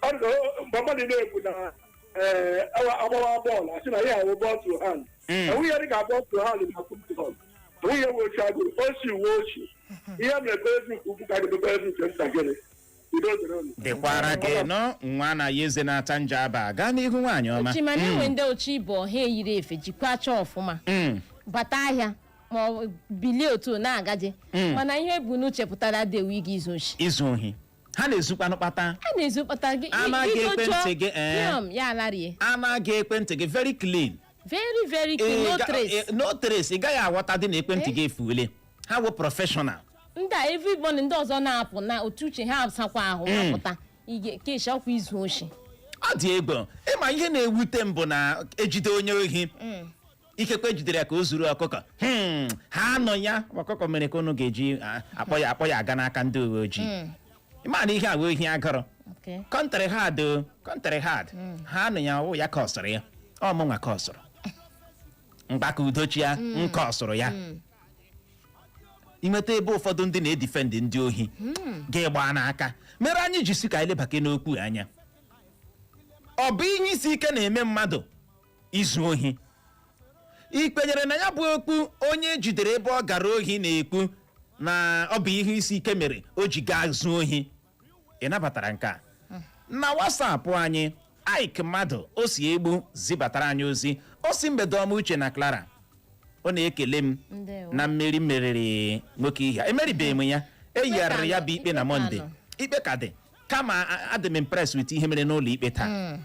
Ọ dị ka mgbe mmadụ na-ekwu na ee agbawa bọọlụ, asị na ya ahụ ball to hand. Enweghị ya dịka ball to hand na football, enweghị ya nwe oche agụrụ osi uwe ochi. Ihe mere ebe ezi nke ukwu ka ga-edebe ezi nke ntakịrị. Udo dịrị unu. Dịkwara gị nọ, nwa na ya eze na-ata nje aba. Gaa n'ihu, nwaanyị ọma. Ochi, mana enwe ndị ochi ịbụ ha eyiri efe jikwa chọọ ọfụma bata ahịa ma ọ bilie otu na-agaje, mana ihe bụ n'uche pụtara dewe ịga izu ochi. Izu ohi ha na-ezukwanụ kpata. A na-ezu kpata gị. Anaghị ekwentị gị, eh. Pịọm, ya alarie. Anaghị ekwentị gị very clean. Very, very clean, no trace. No trace, ị gaghị aghọta dị na ekwentị gị efuole. Ha wụ professional. Ndị a, everybody ndị ọzọ na-apụ na otu uche ha asakwa ahụ apụta ige keshi ọkwa izu oshi. Ọ dị egwu. Ịma ihe na-ewute m bụ na ejide onye ohi, ikekwe ejidere ya ka o zuru ọkụkọ. Ha nọ ya ọkụkọ mere ka unu ga-eji akpọ ya aga n'aka ndị uwe ojii. Ịma na ihe a wụ ohi agụrụ. Country hard o, country hard. Ha nọ ya wụ ya ka ọ sọrọ ya, ọ mụnwa ka ọ sọrọ mgbakọ udochi ya nke ọ sọrọ ya inweta. Ebe ụfọdụ ndị na-edefend ndị ohi ga-egba n'aka mere anyị ji si ka anyị lebake n'okwu anya. Ọ bụ ihe isi ike na-eme mmadụ izu ohi? Ị kwenyere na ya bụ okwu onye ejidere ebe ọ gara ohi na-ekwu na ọ bụ ihe isi ike mere o ji gaa zuo ohi? Ị nabatara nke a? Na WhatsApp anyị, Ike mmadụ o si egbu zibatara anyị ozi. O si, "Mgbede ọma, Uche na Clara." Ọ na-ekele m Ndewo. na mmeri meriri nwoke ihe emeribeghị m ya. Eyigharịrị ya bụ ikpe na Ikpe ka Monday. nọ. Ikpe ka dị, kama adị m impressed with ihe mere n'ụlọ ikpe taa.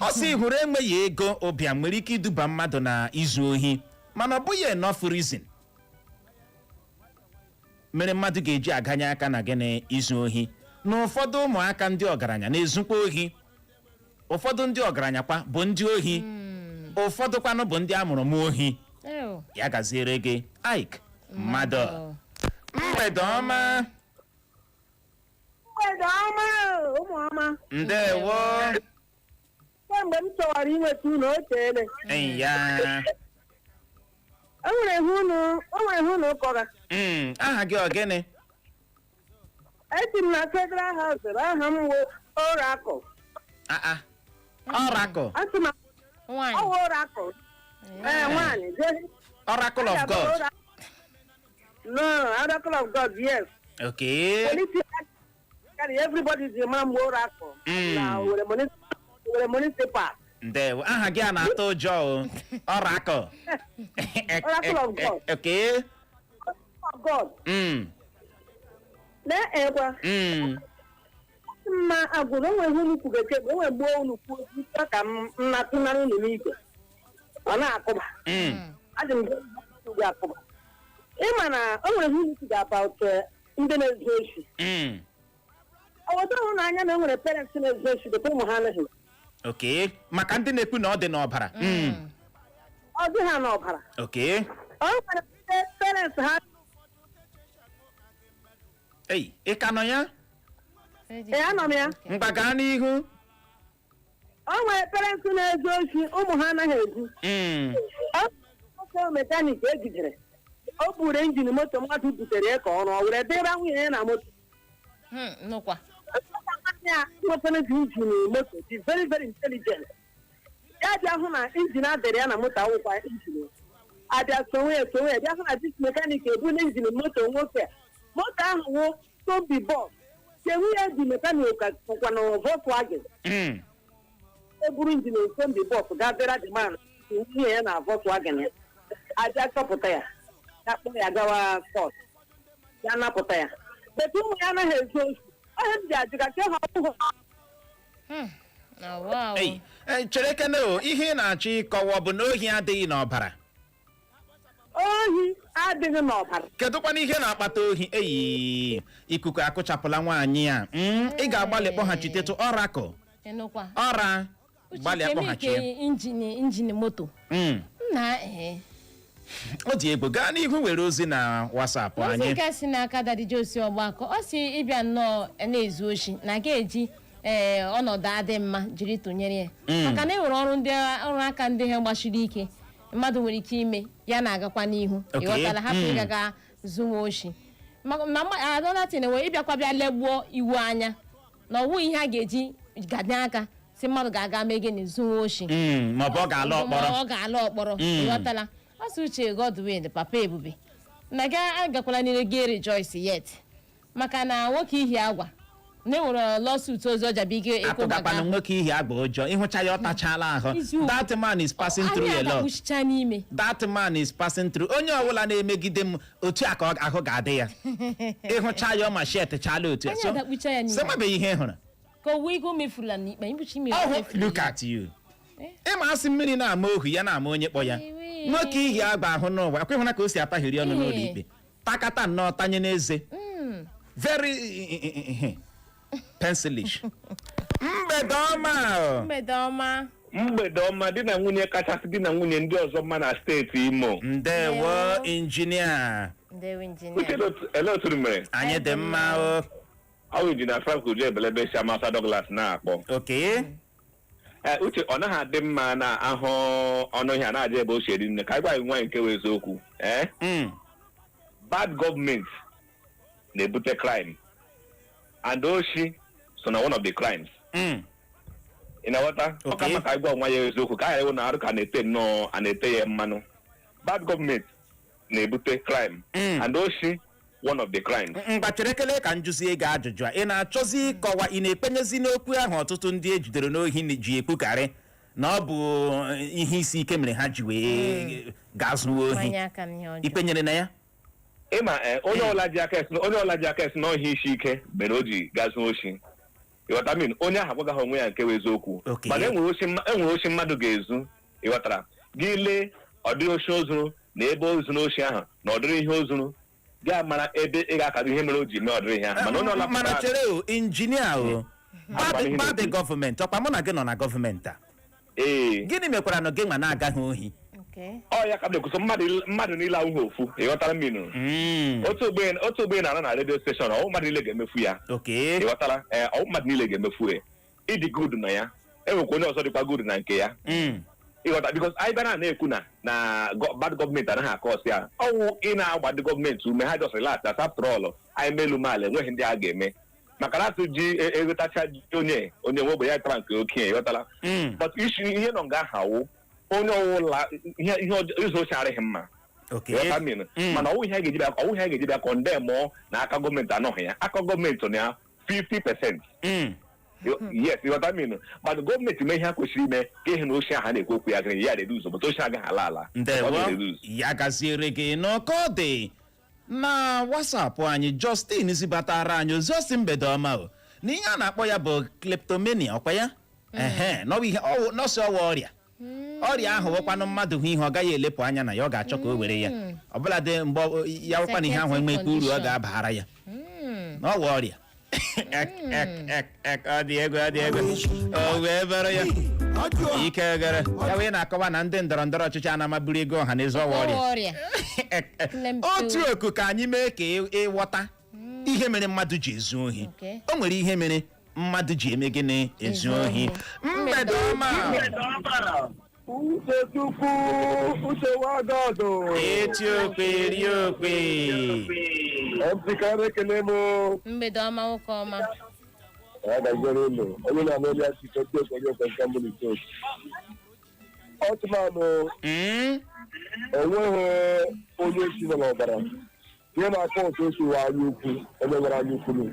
Ọ sị, hụrụ enweghị ego, ụbịam nwere ike iduba mmadụ na izu ohi, mana ọ bụghị enough reason mere mmadụ ga-eji aganye aka na gịnị, izu ohi. Na ụfọdụ ụmụaka ndị ọgaranya na-ezukwa ohi, ụfọdụ ndị ọgaranya kwa bụ ndị ohi, ụfọdụ kwanụ bụ ndị amụrụ m ohi. Ew. Ya gaziere gị, Ike mmadụ. Mgbede ọma. Mgbede ọma, ụmụ ọma. Ndewo. Kemgbe m chọwara inweta unu, o teele. Ya. O nwere ihe unu kọga. Aha gị ọ gịnị? Esi m na Federal House. Aha m wụ Oracle. Ah, ah. Oracle. Asị m Nwaanyị. Ọ wụ Oracle, ee, nwaanyị. Oracle of God. No, Oracle of God, yes. Politically, everybody is a man Oracle. Na Owerri Municipal. Ndewo. Aha gị a na-atụ ụjọ o, Oracle. Oracle of God. Of God. Na-ekwa mma agwụrụ. O nwere ihe unu kwugo kemgbe, o nwere mgbe unu kwuo okwu ka m nnatụnara unu n'igwe, ọ na-akụba. Adị m gị akụba. Ịma na o nwere ihe unu kwugo about ndị na-ezu oshi. Ọ weta hụ n'anya na o nwere parents na-ezu oshi dịka ụmụ ha anaghị. Okay, maka ndị na-ekwu na ọ dị n'ọbara. Ọ dị ha n'ọbara. O nwere ndị parents ha. Ei, ị ka nọ ya? Ee, anọ m ya. Ngwa, gaa n'ihu. O nwere parents na-ezu oshi, ụmụ ha anaghị ezu. Ọ mechanic ejidere, o buru engine moto mmadụ butere ya ka ọ rụọ, were dịra nwunye ya na moto. Nụkwa. Ya nwetara dị engine moto dị very very intelligent. Ya bịa hụ na engine adịrị ya na moto awụkwa engine, abịa sonwe ya, sonwe ya, bịa hụ na this mechanic ebu na engine moto nwoke a. Moto ahụ wụ Kombi bus ke nwunye ji mechanic bụkwa na Volkswagen. Eburu engine Kombi bus gaa bịara the man nwunye ya na Volkswagen ya, abịa chọpụta ya, ya kpọrọ ya gawa court, ya napụta ya. But ụmụ ya anaghị ezu ozu. Onye m ji ajụ ka ke ha ọhụụ. Na wow. Ei, chere kene o, ihe ị na-achọ ịkọwa ọ bụ na ohi adịghị n'ọbara? Ohi adịghị n'ọbara. Kedụkwana ihe na-akpata ohi? Eyi, ikuku akụchapụla nwaanyị a. Ị ga-agbalị kpọghachitetụ ọrakụ. Ịnụkwa. Ọra gbalịa kpọghachi ya. Uche, engine moto. Nna ee. Ọ dị egwu. Gaa n'ihu were ozi na WhatsApp Ozi anyị. nke si n'aka Daddy Josi ọgbakọ, ọ si ịbịa nnọọ na-ezu oshi na ga-eji ee ọnọdụ adị mma jiri tụnyere ya, maka na e nwere ọrụ ndị ọrụ aka ndị ha gbachiri ike mmadụ nwere ike ime ya na-agakwa n'ihu. Ịghọtara? Hapụ ịgaga zuwa oshi. Ma another thing wee ịbịakwa bịa legbuo iwu anya na ọwụ ihe a ga-eji ganye aka si mmadụ ga-aga mee gịnị, zuwa oshi. Maọbụ ọ ga-ala ọkpọrọ. Ma ọ ga-ala ọkpọrọ. Ịghọtala? Ọ sị Uche Godwin, papa Ebube, na ga agakwala n'ire gị rejoice yet, maka na nwoke ihi agwa na enwere lawsuit ozi ọjabike. Atụgakwana nwoke ihi agba ụjọ. Ịhụcha ya, ọ tachala ahụ. That man is passing through a lot. Adakpuchicha n'ime. That man is passing through. Onye ọbụla na-emegide m otu a ka ahụ ga-adị ya. Ịhụcha ya, ọ ma shet chala otu a. Anyị So adakpucha ya n'ime. so nwebeghị ihe ị hụrụ. Ka owuwe ego mefurula n'ikpe ibuchi ime. Ọhụ, look at you. Ịma asị mmiri na-ama ohu ya na-ama onye kpọ ya. Ewe. Nwoke ihi agba ahụ n'ụwa akwa, ịhụna ka o si atahiri ọnụ n'ụlọ ikpe, takata nnọọ tanye n'eze, very pencilish. Mgbede ọma o. Mgbede ọma. Mgbede ọma, di na nwunye kachasị di na nwunye ndị ọzọ mma na steeti Imo. Ndewo. Ndewo. Injinia. Ndewo, injinia. Uche, ele otu unu mere? Anyị dị mma o. Ọ bụ Injinia Frank Uju Ebelebe si Amasa Douglas na-akpọ. Ee, Uche, ọ naghị adị mma na ahụ ọnụ ihe a na-aja ebe o si eri nne. Ka anyị gwa anyị nwaanyị nke wụ eziokwu, ee. Bad gọọmenti na-ebute crime, and oshi so na one of the crimes. Ị na-aghọta? Ọ ka Okay. mma ka anyị gwa nwa ya eziokwu, ka anyị na arụ ka na-ete nnọọ a na-ete ya mmanụ. Bad gọọmenti na-ebute crime, and oshi one of the crimes. Mgbachere kele ka njụzie gị ajụjụ a. Ị na-achọzi ịkọwa, ị na-ekpenyezi n'okwu ahụ ọtụtụ ndị ejidere n'ohi ji ekwukarị na ọ bụ ihe isi ike mere ha ji wee gaa zuo ohi? Manye aka n'ihe ọjọọ. Ikpenyere na ya? Ịma onye ọla ji aka esi, onye ọla ji aka esi n'ọhịa isi ike mere o ji gaa zuo oshi, ịghọta min? Onye ahụ agwagaghị onwe ya nke bụ eziokwu. Mana enwere oshi mmadụ ga-ezu, ịghọtara? Gị lee ọdịrị oshi o zuru na ebe o zuru oshi ahụ na ọdịrị ihe o zuru, gị amara ebe ị ga-akado ihe mere o ji mee ọdịrị ihe ahụ. Mana onye ọla Mana chere o, injinia o, Agwa m ihe bad na-ekwu. gọọmenti ọkwa mụ na gị nọ na gọọmenti a. Ee. Gịnị mekwara na gị nwa na-agaghị ohi? Okay. Ọ ya ka m na-ekwuso, mmadụ niile ahụghị ofu, ịghọtara mminu? Otu ogbenye na-arụ na redio station, ọwụ mmadụ niile ga-emefu ya. Ịghọtara? Ee, ọwụ mmadụ niile ga-emefu ya. Ịdị good na ya, enwekwa onye ọzọ dịkwa good na nke ya. Ịghọta? Because anyị bịara na-ekwu na bad gọọmenti anaghị akọ ọsị ya, ọwụ ị na-agba ndị gọọmenti ume, ha just relax, as after all anyị melu maala enweghị ndị a ga-eme maka na atụ ji egotacha ji onye nwe ogbe ya tara nke okenye, ịghọtala? But isi ihe nọ nga aha wụ onye ọwụla ihe ọjọọ, izu ochi arịghị mma. Ịghọta min? Mana ọwụ ihe a ga-eji bịa condemn na aka gọọmenti anọghị ya. Aka gọọmenti nọ ya 50%. Yes, ịghọta min? Mana gọọmenti mee ihe ha kwesịrị ime ka ihe na ochi ahụ a na-ekwu okwu ya gịrị ya reduce, but ochi agaghị ala ala. Ndewo. Ọ ga-reduce. Ya gaziere gị n'ọkọ dị na WhatsApp anyị. Justin zibatara anyị ozi, osi mgbede ọma o, na ihe a na-akpọ ya bụ kleptomania. Ọkwa ya ehe n'ọwa ihe nọọsụ ọwa ọrịa. Ọrịa ahụ wụkwanụ mmadụ hụ ihe, ọ gaghị elepụ anya na ya, ọ ga-achọ ka o were ya, ọbụladị mgbe ya wụkwana ihe ahụ enwekwa uru ọ ga-abara ya n'ọwa ọrịa. Ek, ek, ek, ek, ọ dị egwu, ọ dị egwu. O wee bere ya ike gere ya wee na-akọwa na ndị ndọrọ ndọrọ ọchịchị anamaburu ego ọha na eze ọwa ọrịa. Ọrịa. Otu oku ka anyị mee ka ịghọta. Ihe mere mmadụ ji ezu ohi. O nwere ihe mere mmadụ ji eme gịnị? Ezu Ezu ohi. ohi. Mgbede ọma. Uche Chukwu, Uche Wagọdụ. Eti okpe rie okpe. Mpikara, ekele m. Mgbede ọma, nwoke ọma. Agaziri ụlọ onye na-anụ ya si otu okwenye okwe nke mbụ n'itoolu ọtụmanụ. Enweghị onye si nọ n'ọbara. Ihe na-akọ otu osi wee anya ukwu, onye nwere anya ukwu nụ.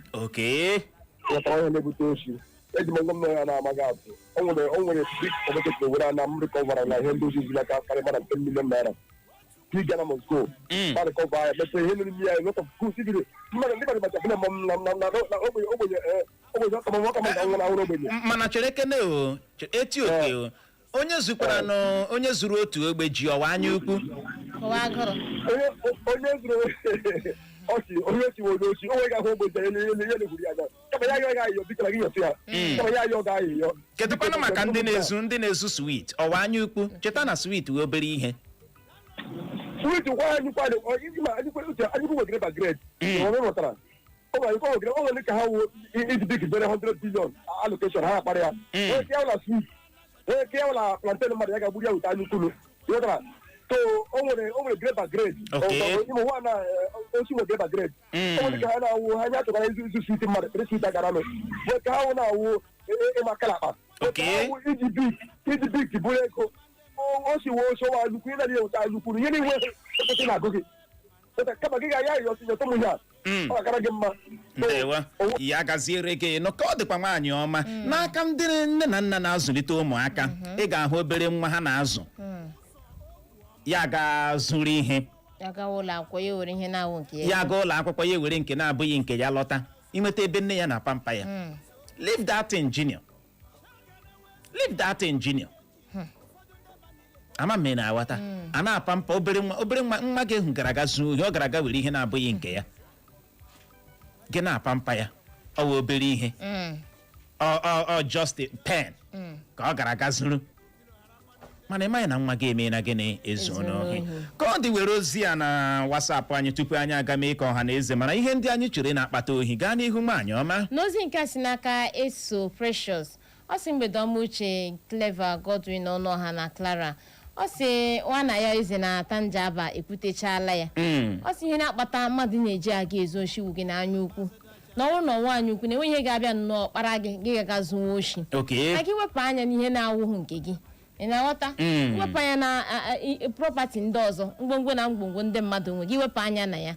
Ghọtara ihe na-ebute osi. Eji m ngwa m na ya na-amaghị atụ. O nwere big supermarket n'Owerri na m recover na ihe ndị ozi zuru aka karịa mara 10 million naira. Big Ghana must go. Ma recover ya, mepee ihe mere ya, a lot of goods ibiri mmadụ, ndị mmadụ macha na na na na na ogbenye, ogbenye, ogbenye ọka ma ọka ma nwụrụ ahụrụ ogbenye. Mana chere kene o, eti oke o, onye zukwara nụ, onye zuru otu ogbe ji ọwa anya ukwu? Kọwa agụrụ. Onye zuru ọchị, onye si onye ochi, onwe ga-ahụ ogbenye ihe ihe ihe na-egwuri ya anya, kama ya ayọ ga-ayọ, biko na gị yọtụ ya, kama ya ayọ ga-ayọ. Kedụkwanụ maka ndị na-ezu sweet? Ọwa anya ukwu? Cheta na sweet wee obere ihe. Sweet kwa anyị kwa anyị ma anyị kwa uche anyị kwa grade by grade. Ọ nwere o nwere o nwere o nwere ka ha wo iji big bere 100 billion allocation ha akpara ya. Onye ke ya wụla sweet, onye ke ya wụla plantain, mmadụ ya ga-agburu ya wute anya ukwulu, ịghọtara? So o nwere grade by grade. Ime nwa na osi nwere grade by grade. O nwere ka ha na-awụ ha anya chọkwara izu sweet mmadụ kpere sweet agara nụ, nwere ka ha wụ na-awụ ịma kalakpa. Awụ iji big bụrụ ego o si wee oso wa anya ukwu, ị na-adịghị ewute anya ukwu ihe niile ekwesị na-agụ gị. Kama gị ga-aya ayọ tinye tụmụ ya, ọ ga-akara gị mma. Ndewo, ya gaziere gị nụ. Ka ọ dịkwa, nwaanyị ọma, n'aka ndị nne na nna na-azụlite ụmụaka, ị ga-ahụ obere nwa ha na-azụ, ya ga-zụrụ ihe. Ya gawa ụlọ akwụkwọ, ya were ihe na-awụ nke ya. Ya gaa ụlọ akwụkwọ, ya ewere nke na-abụghị nke ya lọta, inweta ebe nne ya na pampa ya. Leave that thing, junior. Leave that thing, junior. Ama m ị na-aghọta. A na-apa mpa obere nwa, obere nwa, nwa gị hụ gara aga zuo ohi, ọ gara aga were ihe na-abụghị nke ya, gị na-apa mpa ya. Ọ wụ obere ihe. Ọ just a pen ka ọ gara aga zuru, mana ị maghị na nwa gị emeela gịnị? Ezu Ezu n'ohi. n'ohi. Ka ọ dị, were ozi ya na WhatsApp anyị tupu anyị aga mee ka ọha na eze mara ihe ndị anyị chere na-akpata ohi. Gaa n'ihu, nwaanyị ọma. N'ozi nke a si n'aka Eso Precious, ọ sị: "Mgbede ọma, Uche, Clever, Godwin Ọnụọha na Clara." Ọ sị nwana ya eze na Tanjaba ekwutechala ya. Ọ sị ihe na-akpata mmadụ na-eji aga ezu oshi wu gị n'anya ukwu, na ọnwụ na ọnwa anya ukwu na enweghị ihe ga-abịa nnọọ kpara gị, gị ga zuwa oshi. Na gị wepụ anya n'ihe na-awụghị nke gị, ị na-aghọta? Wepụ anya na property ndị ọzọ, ngwongwo na ngwongwo ndị mmadụ nwe gị, wepụ anya na ya.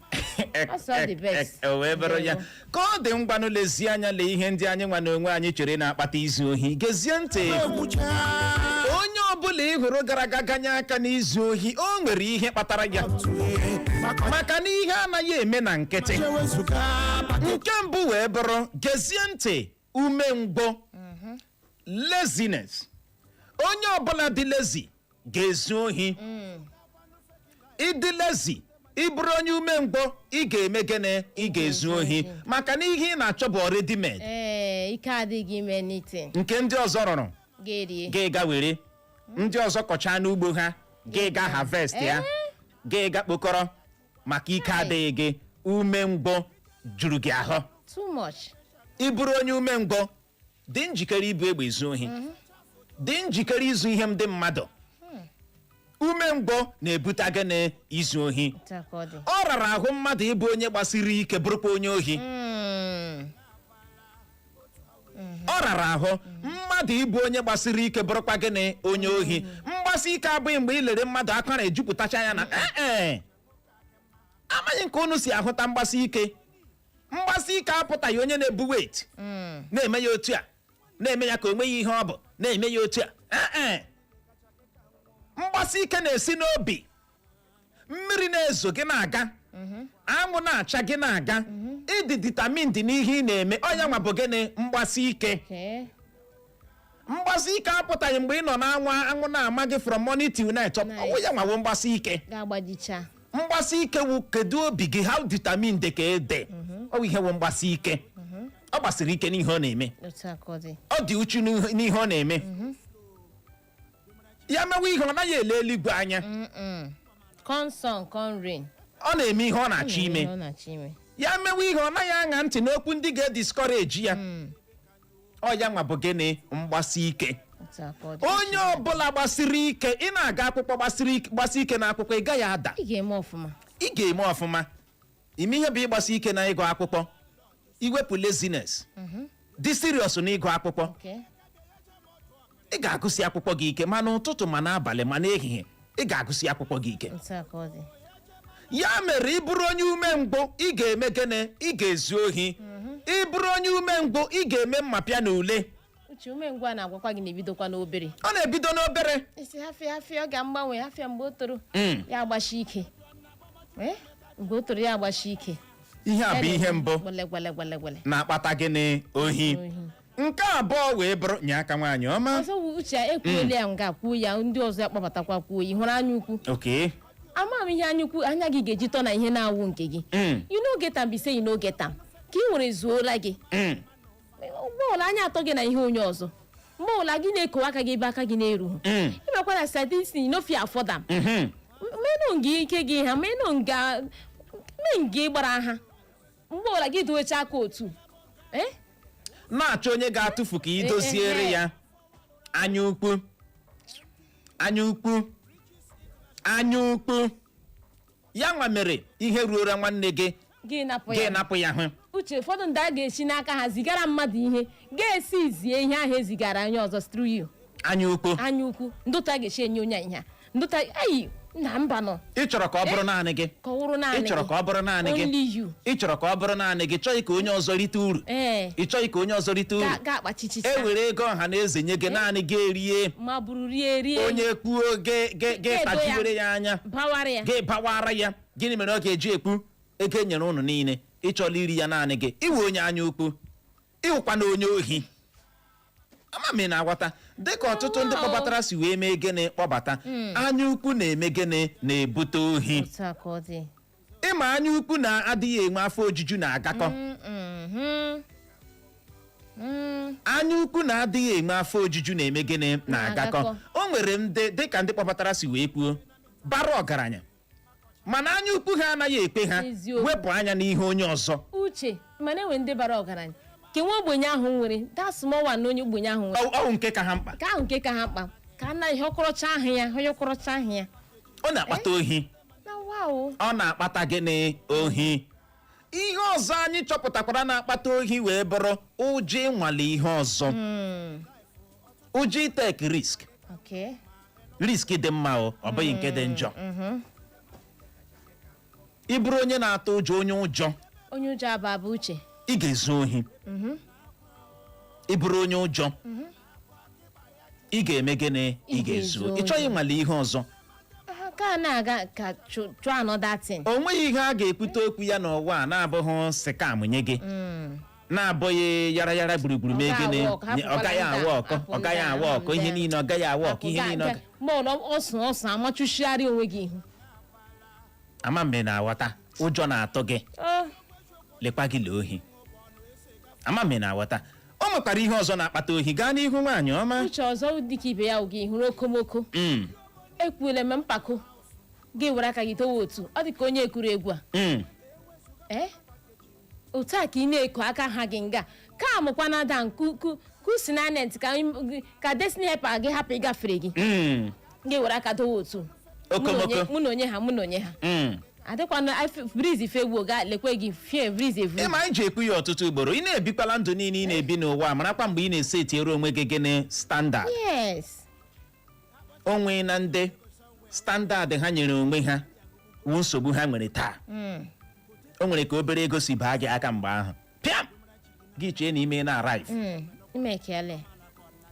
That's all the best. O wee bụrụ ya. Ndewo. Ka ọ dị, ngwanụ, lezie anya, lee ihe ndị anyị nwa na onwe anyị chere na-akpata izu ohi. Gezie ntị, onye ọbụla ị hụrụ gara aga ganye aka n'izu ohi, o nwere ihe kpatara ya, maka na ihe anaghị eme na nkịtị. Nke mbụ wee bụrụ, gezie ntị, umengwụ, laziness. Onye ọbụla dị lazy ga-ezu ohi. Ịdị lazy, ịbụrụ onye umengwụ, ị ga-eme gịnị? Ị ga-ezu ohi, maka na ihe ị na-achọ bụ already made. Ee, ike adịghị ime anything. Nke ndị ọzọ rụrụ ga-erie. Gị ga were ndị ọzọ kọchaa n'ugbo ha, gị ga harvest ya, gị ga kpokọrọ, maka ike adịghị gị. Umengwụ juru gị ahụ. Too much. Ị bụrụ onye umengwụ, dị njikere ibu egbe ezu ohi, dị njikere izu ihe ndị mmadụ. Umengwụ na-ebute gịnị? Izu ohi. Otu a ka ọ dị. Ọ rara ahụ mmadụ ịbụ onye gbasiri ike bụrụkwa onye ohi. Ọ rara ahụ mmadụ ịbụ onye gbasiri ike bụrụkwa gịnị? Onye ohi. Mgbasi ike abụghị mgbe ị lere mmadụ akwara ejupụtacha ya na ee. Amaghị nke unu si ahụta mgbasi ike. Mgbasi ike apụtaghị onye na-ebu weight, na-eme ya otu a, na-eme ya ka o nweghị ihe ọ bụ, na-eme ya otu a. Ee, mgbasi ike na-esi n'obi. Mmiri na-ezo, gị na-aga, anwụ na-acha, gị na-aga. Ịdị determined n'ihe ị na-eme, ọnya nwa bụ gịnị? Mgbasi ike. Mgbasi ike apụtaghị mgbe ị nọ n'anwụ, anwụ na-ama gị from morning till night. Ọwụ ya nwawo mgbasi ike. Ga-agbajicha. Mgbasi ike wụ kedu obi gị, how determined ka ede. Ọ bụ ihe wụ mgbasi ike. Ọ gbasiri ike n'ihe ọ na-eme. Otu a ka ọ dị. Ọ dị uchu n'ihe ọ na-eme. Ya mewe ihe, ọ naghị ele eluigwe anya. Come sun, come rain. Ọ na-eme ihe ọ na-achọ ime. Ihe ọ na-achọ ime. Ya mewe ihe, ọ naghị aṅa ntị n'okwu ndị ga-ediscourage ya. Ọ ya nwa bụ gịnị? Mgbasi ike. Otu a ka ọ dị. Onye ọbụla gbasiri ike, ị na-aga akwụkwọ, gbasiri ike, gbasi ike n'akwụkwọ, ị gaghị ada. Ị ga-eme ọfụma. Ị ga-eme ọfụma. Ime ihe bụ ịgbasi ike na ịgụ akwụkwọ, iwepụ laziness, dị serious na ịgụ akwụkwọ. Ị ga-agụsi akwụkwọ gị ike, ma n'ụtụtụ, ma n'abalị, ma n'ehihie, ị ga-agụsi akwụkwọ gị ike. Otu a ka ọ dị. Ya mere, ị bụrụ onye umengwụ, ị ga-eme gịnị? Ị ga-ezu ohi. Ị bụrụ onye umengwụ, ị ga-eme mmapịa na ule. Uche, umengwụ a na-agwakwa gị na-ebidokwa n'obere. Ọ na-ebido n'obere. Isi hafịa hafịa, ọ ga-mgbanwe hafịa mgbe o toro. Ya agbashi ike. Mgbe o toro, ya agbashi ike. Ihe a bụ ihe mbụ Gwele gwele gwele gwele. na-akpata gịnị? Ohi. Ohi. Nke abụọ wee bụrụ nye aka, nwaanyị ọma. Ọzọ wụ, Uche, ekwuola ya nga, kwuo ya, ndị ọzọ ya kpọbatakwa kwuo, ị hụrụ anya ukwu. Ama m ihe anya ukwu, anya gị ga-eji tọ na ihe na-awụ nke gị. You no get am be say you no get am. Ka ị nwere zuola gị. Mgbe ọbụla anya atọ gị na ihe onye ọzọ, mgbe ọbụla gị na-ekowe aka gị ebe aka gị na-erughị, ịmakwa na sadisi, you no fit afford am. Menụ nga ike gị ha, menụ nga mee nga ịgbara ha. Mgbe ọbụla gị dowecha aka otu, Na-achọ onye ga-atụfu ka ị doziere ya. Anya ukwu, anya ukwu, anya ukwu, ya nwa mere ihe ruora nwanne gị, gị napụ gị ya. napụ ya hụ. Uche, ụfọdụ ndị a ga-esi n'aka ha zigara mmadụ ihe, ga-esi zie ihe ahụ ezigara onye ọzọ through you. Anya ukwu. Anya ukwu. Ndụta ga-esi enye onye a ihe a, ndụta ayi na mba nọ. Ị chọrọ ka ọ bụrụ naanị gị. Ka ọ wụrụ naanị Ị chọrọ gị. ka ọ bụrụ naanị gị. Only you. Ị chọrọ ka ọ bụrụ naanị gị, chọghị ka onye ọzọ rite uru. Ị chọghị ka onye ọzọ rite uru. Ga akpachichicha. E were ego ọha na eze nye gị, naanị gị erie. Ma bụrụ rie rie. Onye kwuo, gị gị gị Ga-edo ya. tajiwere ya anya. Bawara ya. Gị bawara ya. Gịnị mere ọ ga-eji ekwu ego e nyere ụnụ niile, ịchọla iri ya naanị gị? Iwe onye anya ukwu, ịwụkwa na onye ohi. Ama m ị na-aghọta, dịka ọtụtụ ndị kpọbatara si wee mee gịnị? Kpọbata. Anya ukwu na-eme gịnị? Na-ebute ohi. Otu a ka ọ dị. Ịma anya ukwu na-adịghị enwe afọ ojuju na-agakọ. Anya ukwu na-adịghị enwe afọ ojuju na-eme gịnị? Na-agakọ. Na-agakọ. O nwere ndị, dịka ndị kpọbatara si wee kwuo, bara ọgaranya, mana anya ukwu ha anaghị ekpe ha wepụ anya n'ihe onye ọzọ. Uche, mana enwe ndị bara ọgaranya ke nwa ogbenye ahụ nwere that small one na onye ogbenye ahụ nwere. Ọwụ nke ka ha mkpa. Ka ahụ nke ka ha mkpa, ka na ihe ọkọrọcha ahụ ya, ihe ọkọrọcha ahụ ya. Ọ na-akpata ohi. Na wow. Ọ na-akpata gịnị? Ohi. Ihe ọzọ anyị chọpụtakwara na-akpata ohi wee bụrụ ụjọ ịnwale ihe ọzọ, ụjọ itake risk. Risk dị mma o, ọ bụghị nke dị njọ. Ị bụrụ onye na-atụ ụjọ, onye ụjọ, Onye ụjọ aba aba, Uche. ị ga-ezu ohi. Ị bụrụ onye ụjọ, ị ga-eme gịnị? Ị Ị ga-ezu ga-ezu ohi. Ị chọghị ịnwale ihe ọzọ. Aha, ka a na-aga ka chụọ another thing. O nweghị ihe a ga-ekwute okwu ya n'ụwa a na-abụghị scam nye gị, na-abụghị yara yara gburugburu mee Ọ gịnị? ga-awa ọkụ, Ọ gaghị hapụkwala awa ndị a, ọkọ. hapụ Ọ gaghị ndị a, awa ọkọ ihe hapụ niile, ọ gaghị awa ọkọ ihe niile. Mọọlụ ọsụ ọsụ amachụchigharị onwe gị ihu. Ama mgbe na-aghọta, ụjọ na-atụ gị. Oh, Lekwa gị, lee ohi. Ama mgbe na-aghọta, o nwekwara ihe ọzọ na-akpata ohi. Gaa n'ihu, nwaanyị ọma. Uche, ọzọ dịka ibe ya, oge hụrụ okomoko. Ekwuole m mpako gị were aka gị towe otu ọ dị ka onye ekuru egwu a. Ee, otu a ka ị na-eko aka ha gị nga ka amụkwana da nku kusi na net ka destiny helper gị hapụ ịgafere gị. Gị were aka dowe otu. Okomoko. Mụ na onye ha, mụ na onye ha. Adịkwana breeze fegbuo ga lekwe gị fie breeze evu. Ịma anyị ji ekwu ya ọtụtụ ugboro, ị na-ebikwala ndụ niile ị na-ebi n'ụwa, marakwa mgbe ị na-ese etinyere onwe gị gịnị? Standard. Onwe na ndị standard ha nyere onwe ha wụ nsogbu ha nwere taa. O nwere ka obere ego si baa gị aka mgbe ahụ, pịam, gị chee na ime na arrive. Ime ekele.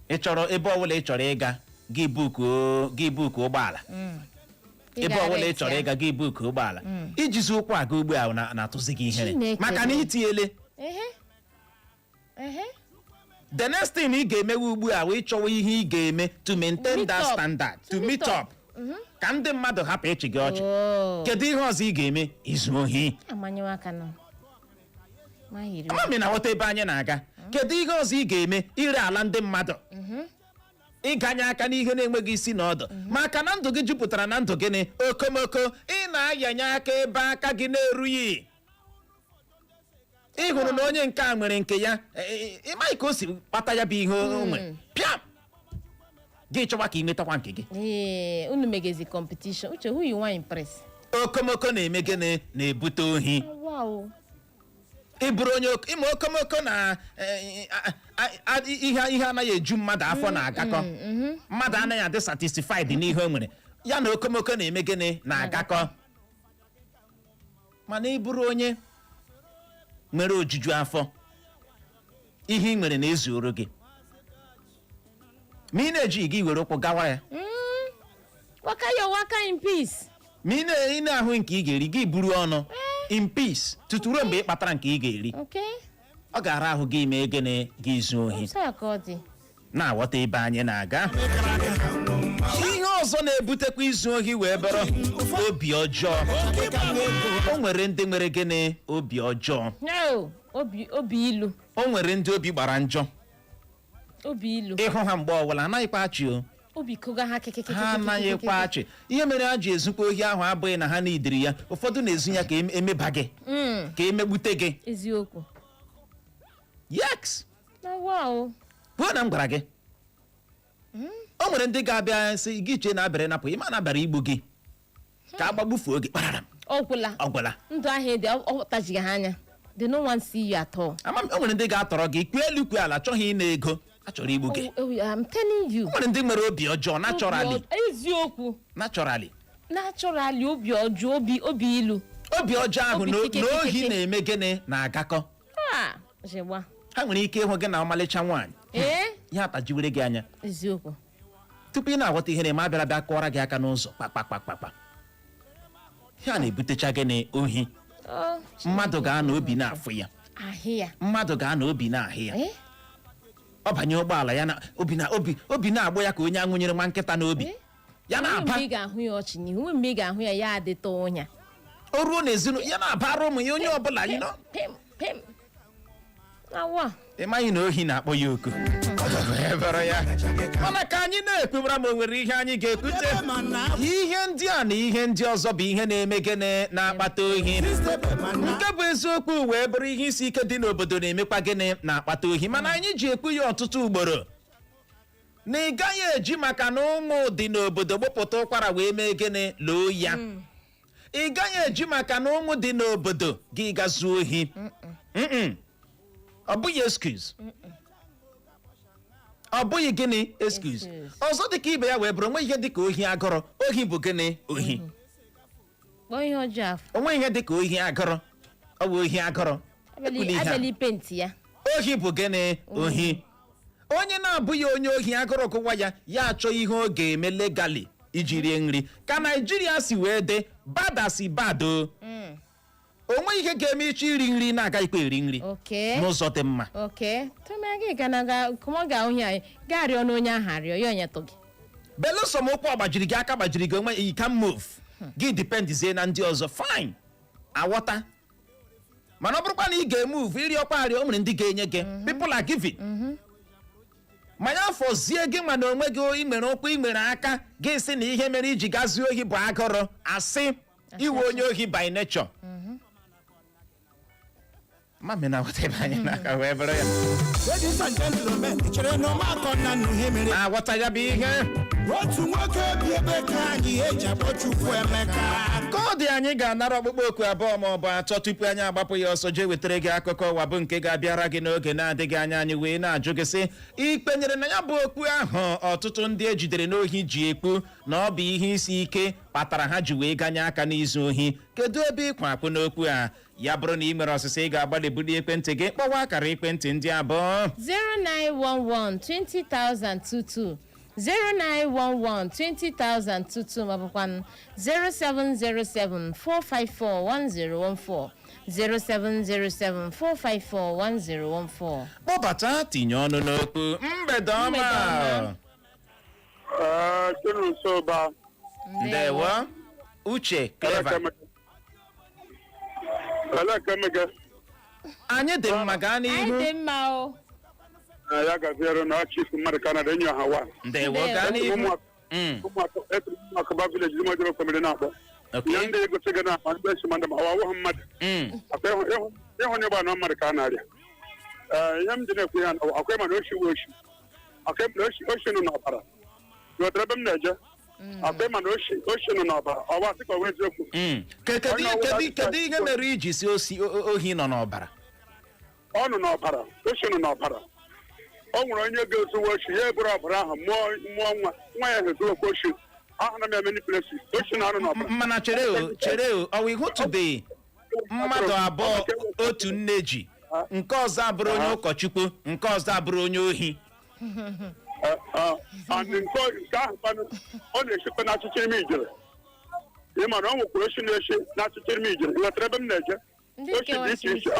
Ị chọrọ ebe ọbụla ị chọrọ ịga, gị book ụgbọala. Ebe ọbụla ị chọrọ ịga, gị book ụgbọala. Ijizi ụkwụ aga ugbu a na-atụzi gị ihere. Chineke maka na m. itinyele. Ehe ehe. The next thing ị ga-emewe ugbu a wee chọwa ihe ị ga-eme to maintain Meet that up. standard, to To meet meet up, up. ka ndị mmadụ hapụ ịchị gị ọchị. Oh. Kedu ihe ọzọ ị ga-eme? Izu ohi. Amanyewe aka nọ mahiri. Ama m ị na-aghọta ebe anyị na-aga. Kedu ihe ọzọ ị ga-eme? Ire ala ndị mmadụ, ịganye aka n'ihe na-enweghị isi na ọdụ, maka na ndụ gị jupụtara na ndụ gịnị? Okomoko. Ị na-ayanye aka ebe aka gị na-erughị. Ị hụrụ na onye nke a nwere nke ya, ịmaghị ka o si kpata ya bụ ihe o nwere, pịam, gị chọwa ka ị nwetakwa nke gị. Ee, unu megezi competition. Uche, who you want impress? Okomoko na-eme gịnị? Na-ebute ohi. Wow. Ị bụrụ onye ịma okomoko na ihe anaghị eju mmadụ afọ na-agakọ. Mmadụ anaghị adị satisfied n'ihe o nwere. Ya na okomoko na-eme gịnị? Na-agakọ. Mana ị bụrụ onye nwere ojuju afọ, ihe ị nwere na-ezuoro gị, ma ị na-ejighị gị were ụkwụ gawa ya. Waka your waka in peace. Ma ị na-ahụ nke ị ga-eri, gị buru ọnụ in peace tutu ruo mgbe ị kpatara nke ị ga-eri. Ọ ga-ara ahụ gị mee gịnị? Gị zuo ohi. Otu a ka ọ dị. Na-aghọta ebe anyị na-aga? Ihe ọzọ na-ebutekwa izu ohi wee bụrụ obi ọjọọ. O nwere ndị nwere gịnị? Obi ọjọọ. No, obi ilu. O nwere ndị obi gbara njọ. Obi ilu. Ịhụ ha mgbe ọbụla, anaghịkwa achị o. Obi koga ha kekekeke. Ha anaghịkwa achị. Ihe mere ha ji ezukwa ohi ahụ abụghị na ha n'idiri ya. Ụfọdụ na-ezu ya ka emeba gị, ka emegbute gị. Eziokwu. Yes. Na wow. Kwuo na m gwara gị, o nwere ndị ga-abịa sị gị chee na abịara napụ, ịma na abịara igbu gị, ka agbagbufuo gị kparara. Ọ gwụla. Ọ gwụla. Ndụ ahụ dị, ọ tajighị ha anya. They no want see you at all. Ama m, o nwere ndị ga-atọrọ gị kwue elu kwue ala, chọghị ịna ego, achọrọ igbu gị. Oh, I'm telling you. O nwere ndị nwere obi ọjọọ naturally. Eziokwu. Naturally. Naturally, obi ọjọọ, obi ilu. Obi ọjọọ ahụ Obi na kike na ohi kike. na-eme gịnị? Na-agakọ. Ah, jegba. Ha nwere ike ịhụ gị na ọmalịcha nwaanyị, ihe atajiwere gị anya. Eziokwu. Tupu ị na-aghọta ihe na-eme, abịara bịa kụọra gị aka n'ụzọ, kpakpakpakpakpa. Ihe a na-ebutecha gịnị? Ohi. Oh, Mmadụ ga-anọ, obi na-afụ ya. Ahị ya. Mmadụ ga-anọ, obi na-ahị ya. Ọ banye ụgbọala ya na obi na obi obi na-agbụ ya ka onye aṅụnyere nwa nkịta n'obi. Ya Nwee na-aba. mgbe ị ga-ahụ ya ọchị n'ihu, nwee mgbe ị ga-ahụ ya, ya adịta ụnya. O ruo n'ezinụlọ ya, na-abara ụmụ ya, onye ọbụla. Pim pim, awa. Ị maghị na ohi na-akpọ ya oku ebere ya. Mana ka anyị na-ekwubara, ma o nwere ihe anyị ga-ekwute, ihe ndị a na ihe ndị ọzọ bụ ihe na-eme gịnị? Na-akpata ohi. Nke bụ eziokwu wee bụrụ, ihe isi ike dị n'obodo na-emekwa gịnị? Na-akpata ohi. Mana anyị ji ekwu ya ọtụtụ ugboro na ị gaghị eji maka na ụmụ dị n'obodo gbụpụta ụkwara wee mee gịnị? Loo ya. Ị gaghị eji maka na ụmụ dị n'obodo gị ga zuo ohi. Mm-mm. Ọ bụghị excuse. Ọ bụghị gịnị? Excuse. Excuse. Ọzọ dịka ibe ya wee bụrụ, onwe ihe dịka ohi agụrụ. Ohi bụ gịnị? Ohi. Kpọọ ihe ọjọọ afọ. Onwe ihe dịka ohi agụrụ. Ọ bụ ohi agụrụ. Ekwula ihe a. Abịala penti ya. Ohi bụ gịnị? Ohi. Onye na-abụghị onye ohi agụrụ gụwa ya, ya achọ ihe ọ ga-eme legally iji rie nri. Ka Naijiria si wee dị, bada si bado, onwe ihe ga-eme ịchọ iri nri na-agaghịkwa eri nri n'ụzọ dị mma. Oke tụma gị ga na ga kụmọ ga ohi anyị gaa rịọ n'onye ahụ, arịọ ya, onyetụ gị. Belụsọ ma ụkwụ ọgbajiri gị, aka gbajiri gị, onwe you can move, gị dependzie na ndị ọzọ, fine, aghọta. Mana ọ bụrụkwa na ị ga-emove iri ọkwa arịọ, o nwere ndị ga-enye gị. People are giving. Ma ya fọzie gị, ma na onwe gị, ị nwere ụkwụ, ị nwere aka, gị sị na ihe mere iji gazie ohi bụ agụrụ. Asị iwe onye ohi by nature. Mami na aghọta ebe anyị na-aga wee bụrụ ya. Ladies and gentlemen, chere na ụmụakọ nna nnu ihe mere. Na-aghọta ya bụ ihe. Otu nwoke bi ebe ka anyị eji akpọ Chukwu Emeka. Ka ọ dị, anyị ga-anara ọkpụkpọ oku abụọ ma ọ bụ atọ tupu anyị agbapụ ya ọsọ jee wetara gị akụkọ ụwa, bụ nke ga-abịara gị n'oge na-adịghị anya. Anyị wee na-ajụ gị sị, ikpenyere na ya bụ okpu ahụ ọtụtụ ndị ejidere n'ohi ji ekpu na ọ bụ ihe isi ike kpatara ha ji wee ganye aka n'izu ohi? Kedu ebe ịkwa akwụ n'okwu a? Ya bụrụ na ị nwere ọsịsa, ị ga-agbalị bulie ekwentị gị kpọwa akara ekwentị ndị abụọ: 0911 20022, 0911 20022, maọbụkwa 0707 454 1014, 0707 454 1014. Kpọbata, tinye ọnụ n'okwu. Mgbede ọma. Mgbede ọma. Chinusoba. Ndewo, Uche Clever. Elekemege. Anyị dị mma, gaa Anyị n'ihu. dị mma o. Ya gaziere na chief mmadụ Kanada enyi ọha wa. Ndewo, gaa n'ihu. Ụmụakụba village dị mojebe kwemere na-akpọ. Ihe ndị egosi gị na akpa ndị esi mmadụ ma ọ awụghị mmadụ. Akwa ịhụ onye gba na mmadụ ka a na-arịa. Ee, ihe m ji na-ekwu ya na akwa ịma na oshi wụ oshi. Akwa ịma na oshi nọ n'ọbara. Ghọtara ebe m na-eje? Akwa ịma na oshi nọ n'ọbara. Ọ bụ asị ka ọ bụ eziokwu? Kedu Onye ọbụla kedu ihe mere iji si ohi nọ n'ọbara? Ọ nọ n'ọbara. Oshi nọ n'ọbara. O nwere onye ga-ezuwe oshi, ya eburu ọbara ahụ mụọ nwa, nwa ya ezuwekwa oshi. Ahụna m ya many places. Oshi na-arụ n'ọbara. Mana chere o, chere o, ọ ịhụtụbeghị mmadụ abụọ otu nne ji, nke ọzọ abụrụ onye ụkọchukwu, nke ọzọ abụrụ onye ohi? And nke ahụ kwanụ, ọ na-esikwa n'achịcha ime ijere. Ị ma na ọ nwekwara oshi na-esi n'achịcha ime ijere. Ị ghọtara ebe m na-eje? Ndị Oshi dị iche iche.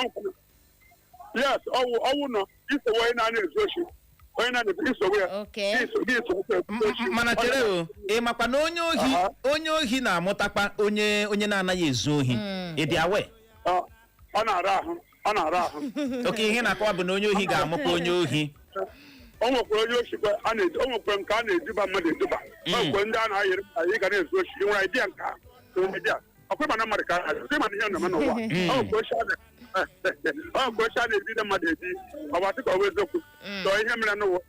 Yes, ọwụ nọ isowe onye na-ana ezu oshi, onye na-ana isowe ya. Gị isowekwa oshi. Mana chere o, ị makwa na onye ohi onye ohi na-amụtakwa onye na-anaghị ezu ohi? Ị dị awe? Ọ na-ara ahụ, ọ na-ara ahụ. Oke ihe na-akọwa bụ na onye ohi ga-amụkwa onye ohi. O nwekwara onye oshikwa a na o nwekwara nke a na-eduba mmadụ eduba. O nwekwara ndị a na-ayịrị anyị ga na-ezu oshi. Ị nwere idea nke ahụ? Ị nwere idea? Ọkwa ịma na mmadụ ka a na-ayị, ịma na ihe na-eme n'ụwa. O nwekwara oshi a na-ejide mmadụ eji. Ọ bụ asị ka ọ bụ eziokwu? So ihe mere n'ụwa,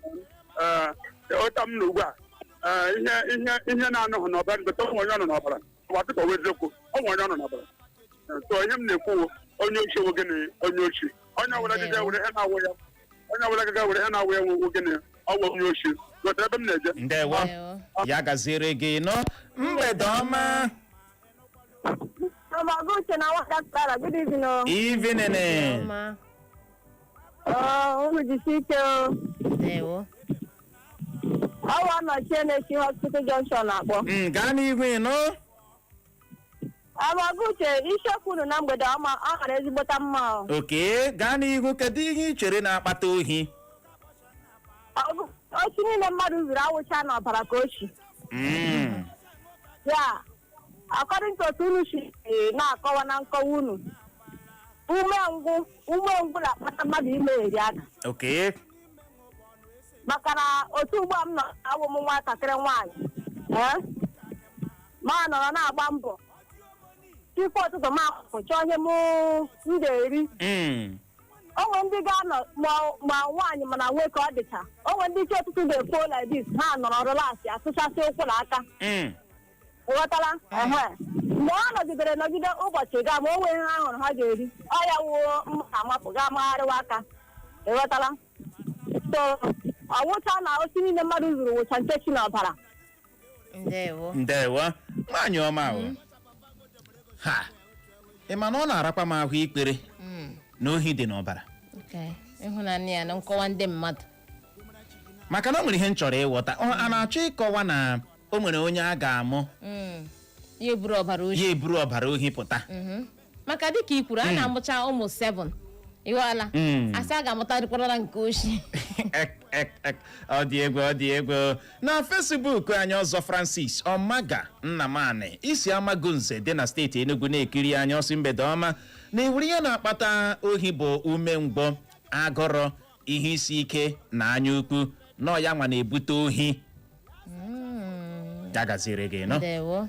ụta m na ugbu a, ihe na-anọghị n'ọbara ngote, o nwere onye ọ nọ n'ọbara. Ọ bụ asị ka ọ bụ eziokwu? O nwere onye ọ nọ n'ọbara. So ihe m na-ekwu wụ, onye oshi wụ gịnị? Onye oshi. Onye ọbụla gaga were ihe na-awụ ya, onye ọbụla gaga were ihe na-awụ ya wụ gịnị? Ọ wụ onye oshi. Gotere ebe m na-eje? Ndewo. Ndewo. Ya gaziere gị nọ. Mgbede ọma. Mama Uche na nwada Clara, good evening o. Evening. Ọma. Oh, unu jisi ike o. Ndewo. Ọwa nọchie na-esi Hospital Junction akpọ. Gaa n'ihu, ịnụ. Mama Uche, isiokwu unu na mgbede ọma, ọ mara ezigbota mma o. Oke, gaa n'ihu. Kedu ihe ị chere na-akpata ohi? Ochi niile mmadụ zuru awụcha n'ọbara ka ochi. Ya, according to otu unu si na-akọwa na nkọwa unu, umengwụ na-akpata mmadụ ime eri aka. Maka na otu ugbu a m nọ, awụ m nwatakịrị nwaanyị, ee, ma nọrọ na-agba mbọ tupu ụtụtụ m apụ chọọ ihe mụ m ga-eri. O nwere ndị ga-anọ, ma nwaanyị mana nwoke, ọ dịcha o nwere ndị chi ụtụtụ ga-efo like this, ha nọrọ relax, asụchasị ụkwụ na aka. Ghọtara? Ehe, mgbe ọ nọgidere ụbọchị gaa, ma o nwere ihe ha hụrụ ha ga-eri, ọ ya wuo mma amapụ gaa magharịwa aka. Ịghọtala? So ọ wụcha na osi niile mmadụ zuru wụcha nke chi na ọbara. Ndewo. Ndewo, nwaanyị ọma o. Ha, ị ma na ọ na-arakwa m ahụ ikpere na ohi dị n'ọbara? Okay. Ịhụnanya ya na nkọwa ndị mmadụ. Maka na o nwere ihe m chọrọ ịghọta. A na-achọ ịkọwa na o nwere onye a ga-amụ Ya eburu ọbara ohi. Ya eburu ọbara ohi pụta. Maka dịka i kwuru, a na-amụcha ụmụ 7, ịghọọla? Asị a ga-amụtarịkwarala nke oshi. Ek, ek, ek. Ọ dị egwu, ọ dị egwu. Na Facebook anyị, ọzọ Francis Ọmaga Nnamani isi Amagunze dị na steeti Enugu na-ekiri anyị, ọsị mgbede ọma, na iwere ihe na-akpata ohi bụ umengwụ, agụrụ, ihe isi ike na anya ukwu, nọ ya nwa na-ebute ohi. Ya gaziri gị nọ. Ndewo.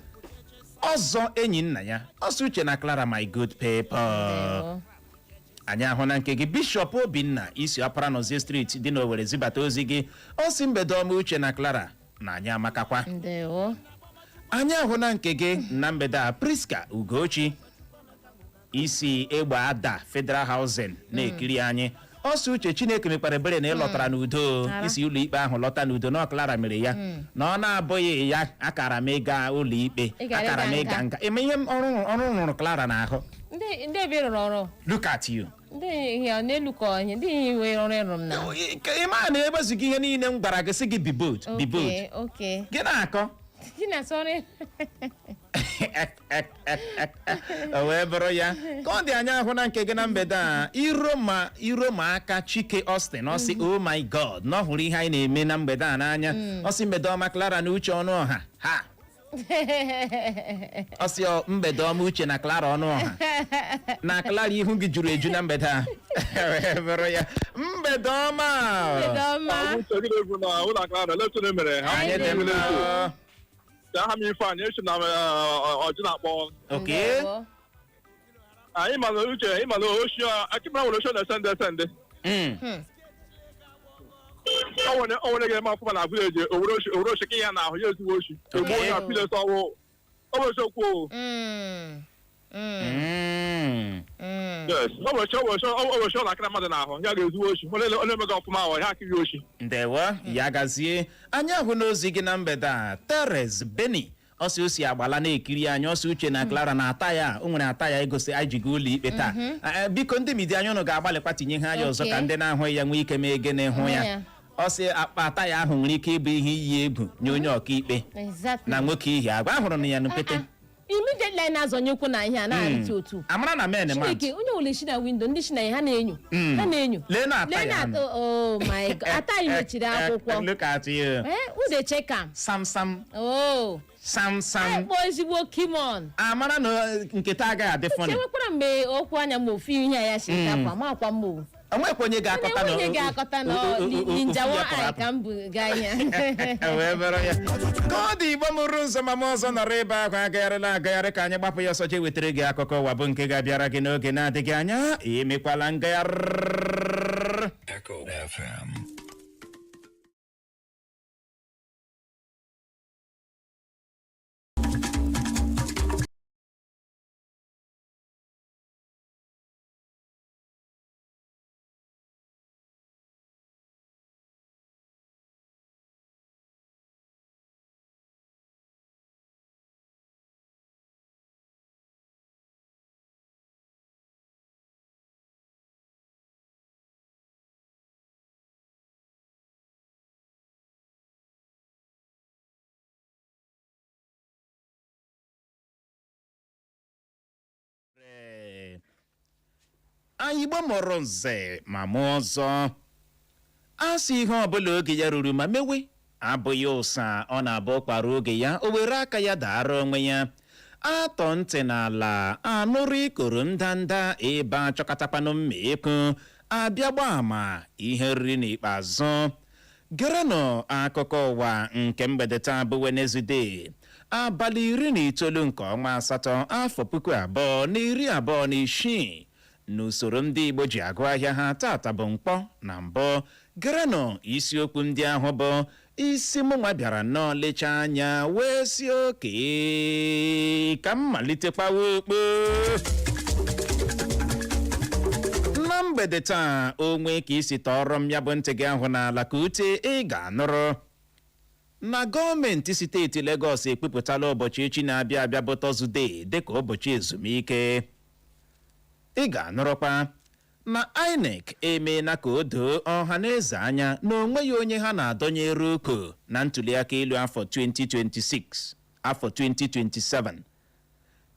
Ọzọ enyi nna ya, ọsọ Uche na Clara, my good people. Ndewo. Anyị ahụ na nke gị, Bishọp Obinna isi Ọpara Nọzie Street dị n'Owere zibata ozi gị, ọ sị mgbede ọma, Uche na Clara, na anyị amakakwa. Ndewo. Anyị ahụ na nke gị na mgbede a, Priska Ugochi isi Egbe Ada Federal Housing na-ekiri anyị, ọsọ Uche, Chineke mekwara ebere na ị lọtara n'udo. Ara. Isi ụlọ ikpe ahụ lọta n'udo, na Clara mere ya na ọ na-abụghị ya akara m ịga ụlọ ikpe. Ị gara Akara m ịga ịga nga. nga eme ihe m ọrụ rụrụ Clara n'ahụ. Ndị ebe ị rụrụ ọrụ? Look at you. Ndị ihe ọ n'elu ka ọhịa ndị ihe iwe ọrụ ịrụ m na. Ị ma na ewezuga ihe niile m gwara gị, sị gị be bold, be bold. Okay. Gị na-akọ. Gị na-asọ ọrụ. O wee bụrụ ya ka ọ dị. Anya ahụ na nke gị na mgbede a, iro ma iro ma aka Chike Austin, ọ sị, "Oh my God," na ọ hụrụ ihe anyị na-eme na mgbede a n'anya. Ọ sị mgbede ọma, Clara na Uche ọnụ ọha ha. Ọ sị ọ, mgbede ọma, Uche na Clara ọnụ ọha na Clara, ihu gị juru eju na mgbede a. Wee bụrụ ya, mgbede ọma. Mgbede ọma. Uche gị na-egwu na ụlọ akụ ahụ, letu mere ha. Anyị dị mma. Aha m Ifeanyị, esi na ọjị na-akpọ. Okay. Ndewo. Anyị mana uche, ị mana oshi akịmara nwere oshi ọ na-ese ndị ese ndị. O nwere ga-eme ọfụma na village, owere oshi, owere oshi ka ya na ahụ ya ezigbo oshi. Egbu onye na village ọwụ. Ọ bụ eziokwu o. Yes. O nwere oshi, o nwere oshi, o nwere oshi ọ na-akịra mmadụ n'ahụ, ya ga-ezigbo oshi. Onye emega ọfụma ahụ, ya akịghị oshi. Ndewo, ya gazie. Anyị ahụ n'ozi gị na mgbede a. Teres Beni ọsị osi agbala na-ekiri anyị, ọsị Uche na Clara na ata ya o nwere ata ya egosi anyị ji gaa ụlọ ikpe taa. Biko, ndị media anyị, ụnụ ga-agbalịkwa tinye ha anya ọzọ ka ndị na-ahụghị ya nwee ike mee gịnị? Hụ ya. Hụ ya. Ọsị akpa ata ya ahụ nwere ike ịbụ ihe iyi egwu nye onye ọkaikpe na nwoke ihi agwa ahụrụ na ya n'mpete. Ah, ah. Immediately anyị na-azọnye ụkwụ na ihe a na-arịta otu amara na men mad. Chineke, onye wule shi na window, ndị shi na ya, ha na-enyo. Ha na-enyo. Lee na ata Lee ya. na oh my God, ata anyị mechiri akwụkwọ. Look at you. Eh, who dey check am? Sam sam. Oh. Sam sam. Anyị kpọọ ezigbo kimon. Amara na nketa agaghị adị funny. Chewekwara mgbe okwu anya m ofu ihe a ya si dapụ, amakwa m o. Onwekwa onye ga-akọta na onye ga-akọta na ninja one eye ka m bụ gaa ihe. Wee bụrụ ya ka ọ dị. Igbo mụrụ nzọ ma m ọzọ nọrọ ebe ahụ agagharịla agagharị ka anyị gbapụ ya ọsọ jee wetara gị akụkọ ụwa, bụ nke ga-abịara gị n'oge na-adịghị anya. Emekwala ngagharị. Echo FM. Anyị Igbo mụrụ nze ma mụọ ọzọ, a sị ihe ọbụla oge ya ruru ma mewe abụghị ụsa. Ọ na-abụ kwara oge ya, o were aka ya daara onwe ya. Atọ ntị n'ala anụrụ ikoro ndanda ebe achọkọtakwanụ mma ekwu abịa gba ama ihe riri n'ikpeazụ. Gerenụ akụkọ ụwa nke mgbede taa bụ Wenezdee, abalị 19 nke ọnwa asatọ, afọ 2026, n'usoro ndị Igbo ji agụ ahịa ha. Tata bụ mkpọ na mbụ. Gerenụ isiokwu ndị ahụ bụ isi mụnwa bịara nnọọ lechaa anya wee si oke ka m malitekwawa okpo na mgbede taa. Onwe ka isi tọọrọ m ya bụ ntị gị ahụ n'ala ka ute, ị ga-anụrụ na gọọmenti steeti Legọs ekpepụtala ụbọchị echi na-abịa abịa bụ Tọzdee dịka ụbọchị ezumike. Ị ga-anụrụkwa na INEC emeela ka o doo ọha na eze anya na onweghị onye ha na-adọnyere oko na ntuliaka elu afọ 2026, afọ 2027.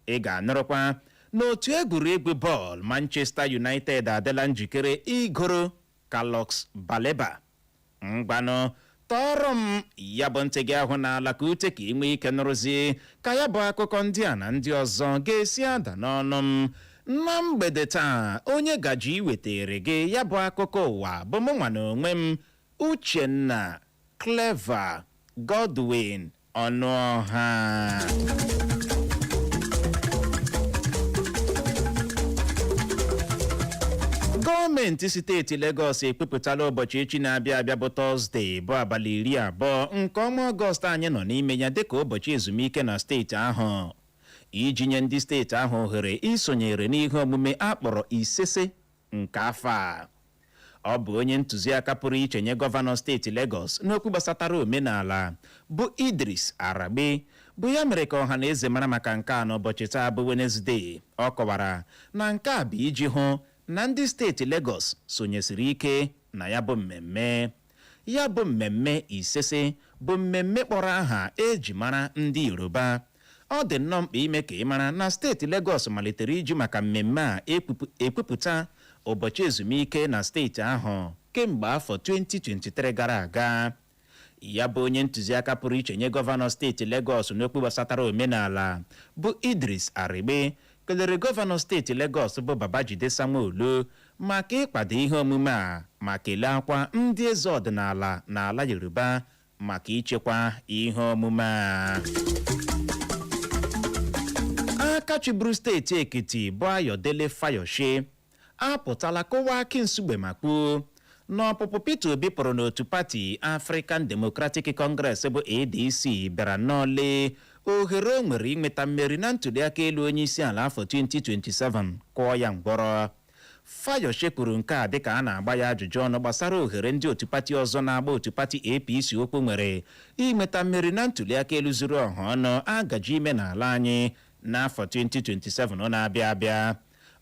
Ị ga-anụrụkwa na otu egwuregwu bọọlụ Manchester United adịla njikere igoro Carlos Baleba. Ngwanụ, tọọrọ m ya bụ ntị gị ahụ n'ala ka ute, ka ị nwee ike nụrụzie ka ya bụ akụkọ ndị a na ndị ọzọ ga-esi ada n'ọnụ m na mgbede taa. Onye gaji iwetere gị ya bụ akụkọ ụwa bụ mụ nwa na onwe m, Uchenna Clever Godwin Ọnụọha. Gọọmenti steeti Legọs ekpepụtala ụbọchị echi na-abịa abịa bụ Tọzdee, bụ abalị 20 nke ọnwa Ọgọst anyị nọ n'ime ya, dịka ụbọchị ezumike na steeti ahụ, iji nye ndị steeti ahụ ohere isonyere n'ihe omume akpọrọ Isese nke afọ a. Ọ bụ onye ntụziaka pụrụ iche nye gọvanọ steeti Legọs n'okwu gbasatara omenala, bụ Idris Aragbe, bụ ya mere ka ọha na eze mara maka nke a n'ụbọchị taa bụ Wenezdee. Ọ kọwara na nke a bụ iji hụ na ndị steeti Legọs sonyesiri ike na ya bụ mmemme. Ya bụ mmemme Isese bụ mmemme kpọrọ aha eji mara ndị Yoruba. Ọ dị nnọọ mkpa ime ka ị mara na steeti Legọs malitere iji maka mmemme a ekwupụta ụbọchị ezumike na steeti ahụ kemgbe afọ 2023 gara aga. Ya bụ onye ntụziaka pụrụ iche nye gọvanọ steeti Legọs n'okwu gbasatara omenala, bụ Idris Arigbe, kelere gọvanọ steeti Legọs bụ Babajide Sanwo-Olu maka ịkwado ihe omume a, ma kelee akwa ndị eze ọdịnala n'ala Yoruba. Maka ichekwa ihe omume a, aka chịburu steeti Ekiti bụ Ayọdele Fayose apụtala kụwa akị nsugbe ma kwuo na ọpụpụ Peter Obi pụrụ n'otu pati African Democratic Congress bụ ADC bịara nnọọ lee ohere o nwere inweta mmeri na ntuliaka elu onye isi ala afọ 2027 kụọ ya mgbọrọ. Fayose kwuru nke a dịka a na-agba ya ajụjụ ọnụ gbasara ohere ndị otu pati ọzọ na-agba otu pati APC okwu nwere inweta mmeri na ntuliaka elu zuru ọha ọnụ agaji ime n'ala anyị n'afọ 2027 na-abịa abịa,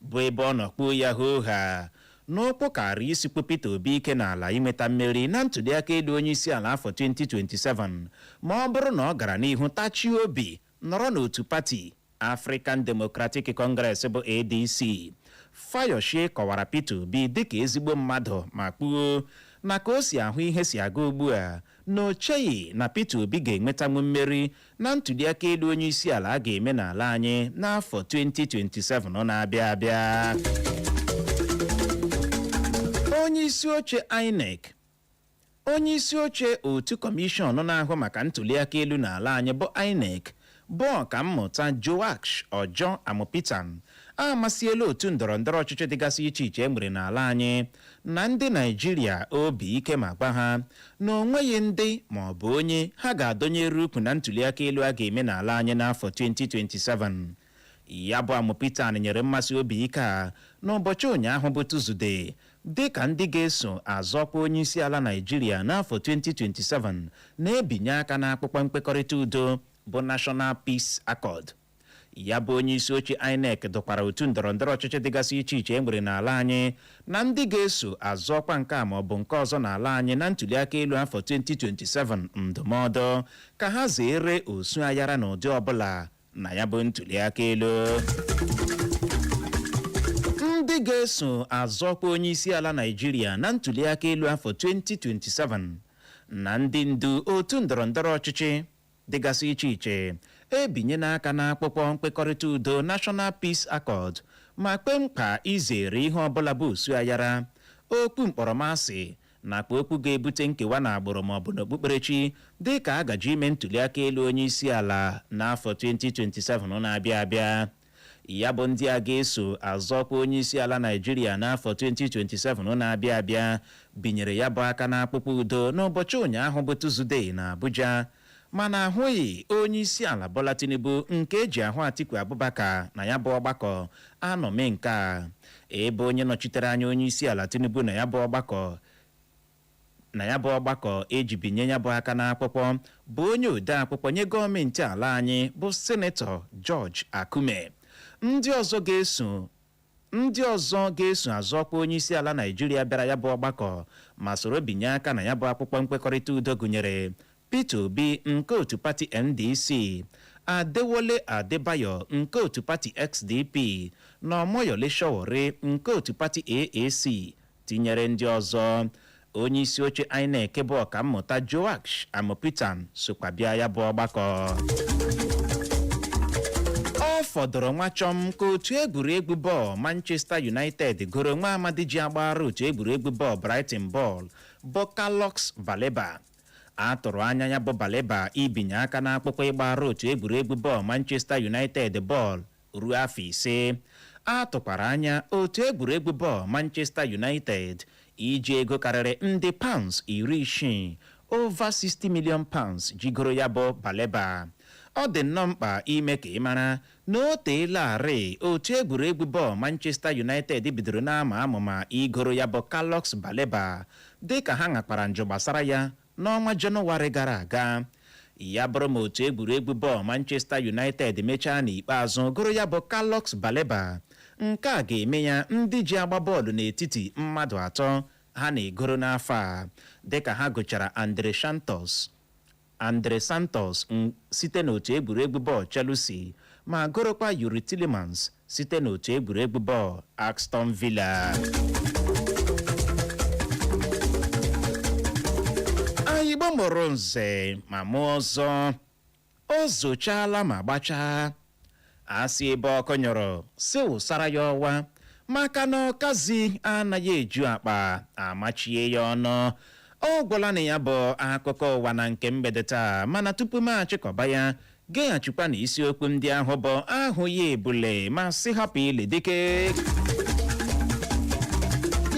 bụ ebe ọ nọ kpuo ya hoo ha n'ụkwụ kara isikwu Peter Obi ike n'ala inweta mmeri na ntuliaka elu onye isi ala afọ 2027 ma ọ bụrụ na ọ gara n'ihu tachie obi nọrọ n'otu pati African Democratic Congress bụ ADC. Fayose kọwara Peter Obi dịka ezigbo mmadụ ma kpuo na ka o si ahụ ihe si aga ugbu a, na o cheghị na Peter Obi ga-enwetanwu mmeri na ntuliaka elu onye isi ala a ga-eme n'ala anyị n'afọ 2027 na-abịa abịa. Onye isi oche INEC, onye isi oche otu kọmishọn na-ahụ maka ntuliaka elu n'ala anyị bụ INEC, bụ ọkammụta Joash Ojo Amupitan, amasịela otu ndọrọ ndọrọ ọchịchị dịgasị iche iche e nwere n'ala anyị na ndị Naijiria obi ike ma gwa ha na o nweghị ndị ma ọ bụ onye ha ga-adọnyere ukwu na ntuliaka elu a ga-eme n'ala anyị n'afọ 2027. Ya bụ Amupitan nyere mmasị obi ike a n'ụbọchị ụnyaahụ bụ Tuzdee, dị ka ndị ga-eso azọkwa onye isi ala Naijiria n'afọ 2027 na-ebinye aka n'akwụkwọ nkwekọrịta udo bụ National Peace Accord. Ya bụ onye isi oche INEC dọkwara otu ndọrọ ndọrọ ọchịchị dịgasị iche iche e nwere n'ala anyị na ndị ga-eso azọ ọkwa nke a ma ọ bụ nke ọzọ n'ala anyị na ntuliaka elu afọ 2027 ndụmọdụ ka ha zere osu ayara n'ụdị ọbụla na ya bụ ntuliaka elu. Ndị ga-eso azọkwa onye isi ala Naijiria na ntuliaka elu afọ 2027 na ndị ndu otu ndọrọndọrọ ọchịchị dịgasị iche iche ebinye n'aka n'akwụkwọ nkwekọrịta udo National Peace Accord ma kpee mkpa izere ihe ọbụla bụ osu ayara, okwu mkpọrọmasị nakwa okwu ga-ebute nkewa na agbụrụ maọbụ n'okpukperechi, dị ka a gaji ime ntuliaka elu onye isi ala n'afọ 2027 na-abịa abịa. Ya bụ ndị a ga-eso azọkwa onye isi ala Naijiria n'afọ 2027 na-abịa abịa binyere ya bụ aka n'akwụkwọ udo n'ụbọchị ụnyaahụ bụ Tuzdee na Abuja, mana ahụghị onye isi ala Bola Tinubu nke eji ahụ Atiku Abubakar na ya bụ ọgbakọ anọme nke a, ebe onye nọchitere anya onye isi ala Tinubu na ya bụ ọgbakọ eji binye ya bụ aka n'akwụkwọ bụ onye ode akwụkwọ nye gọọmenti ala anyị bụ Sinetọ George Akume. Ndị ọzọ ga-eso azọkwa onye isi ala Naijiria bịara ya bụ ọgbakọ ma soro binye aka na ya bụ akwụkwọ nkwekọrịta udo gụnyere Peter Obi nke otu pati NDC, Adewole Adebayo nke otu pati SDP na Omoyole Sowore nke otu pati AAC, tinyere ndị ọzọ. Onye isi oche INEC bụ ọkammụta Joash Amupitan sokwa bịa ya bụ ọgbakọ. Ọ fọdụrụ nwa chọm ka otu egwuregwu bọọlụ Manchester United goro nwa amadi ji agbara otu egwuregwu bọọlụ Brighton bọọlụ bụ Carlos Baleba. A tụrụ anya ya bụ Baleba ibinye aka n'akwụkwọ ịgbara otu egwuregwu bọọlụ Manchester United bọọlụ ruo afọ 5. A tụkwara anya otu egwuregwu bọọlụ Manchester United iji ego karịrị nde pounds 60, over £60 million, jigoro ya bụ Baleba. Ọ dị nnọọ mkpa ime ka ị mara na o teelarị otu egwuregwu bọọlụ Manchester United bidoro na-ama amụma igoro ya bụ Carlos Baleba, dịka ha ṅakpara njụ gbasara ya n'ọnwa Jenụwarị gara aga. Ya bụrụ ma otu egwuregwu bọọlụ Manchester United mechaa n'ikpeazụ goro ya bụ Carlos Baleba, nke a ga-eme ya ndị ji agba bọọlụ n'etiti mmadụ atọ ha na-egoro n'afọ a, dịka ha gụchara Andre Santos site n'otu egwuregwu bọọlụ Chelsea ma gorokwa Youri Tielemans site n'otu egwuregwu bọọlụ Aston Villa. Ayigbo mụrụ nze ma mụọ ọzọ, o zochaala ma gbachaa. Asị ebe ọkụ nyụrụ si wụsara ya ọwa, maka na ọkazi anaghị eju akpa amachie ya ọnụ. Ọ gwụla na ya bụ akụkọ ụwa na nke mgbede taa, mana tupu m achịkọba ya, geghachikwa na isiokwu ndị ahụ bụ ahụghị ebule ma sị hapụ ili dike.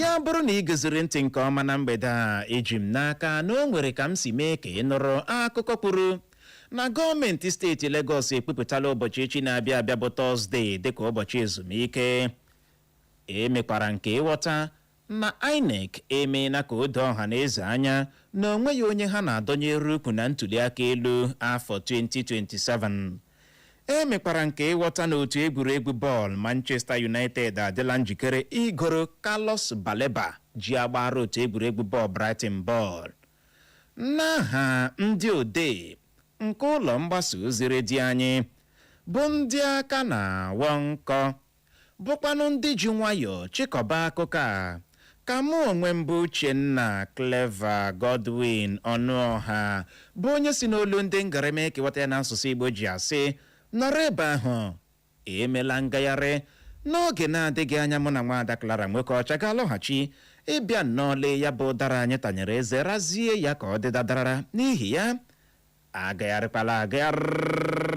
Ya bụrụ na ị goziri ntị nke ọma na mgbede a, eji m n'aka na o nwere ka m si mee ka ị nụrụ akụkọ kwuru na gọọmenti steeti Legọs ekwupụtala ụbọchị echi na-abịa abịa bụ Tọzdee dịka ụbọchị ezumike. Emekwara nke ịghọta na INEC emeela ka o doo ọha na eze anya na onweghị onye ha na-adọnyere ukwu na ntuliaka elu afọ 2027. Emekwara nke ịghọta na otu egwuregwu bọọlụ Manchester United adịla njikere igoro Carlos Baleba ji agbara otu egwuregwu bọọlụ Brighton bọọlụ. N'aha ndị odee nke ụlọ mgbasa ozi redio anyị, bụ ndị aka na-awọ nkọ, bụkwanụ ndị ji nwayọọ chịkọba akụkọ a, ka mụ onwe m bụ Uchenna Clever Godwin Ọnụọha, bụ onye si n'olu ndị ngarama ekewata ya n'asụsụ Igbo, ji asị nọrọ ebe ahụ, emela ngagharị. N'oge na-adịghị anya, mụ na nwaada Clara Nwoke Ọcha ga-alọghachi ịbịa nnọọ lee ya bụ ụdara anyị tanyere eze, razie ya ka ọ dị dadarara. N'ihi ya, agagharịkwala agagharị.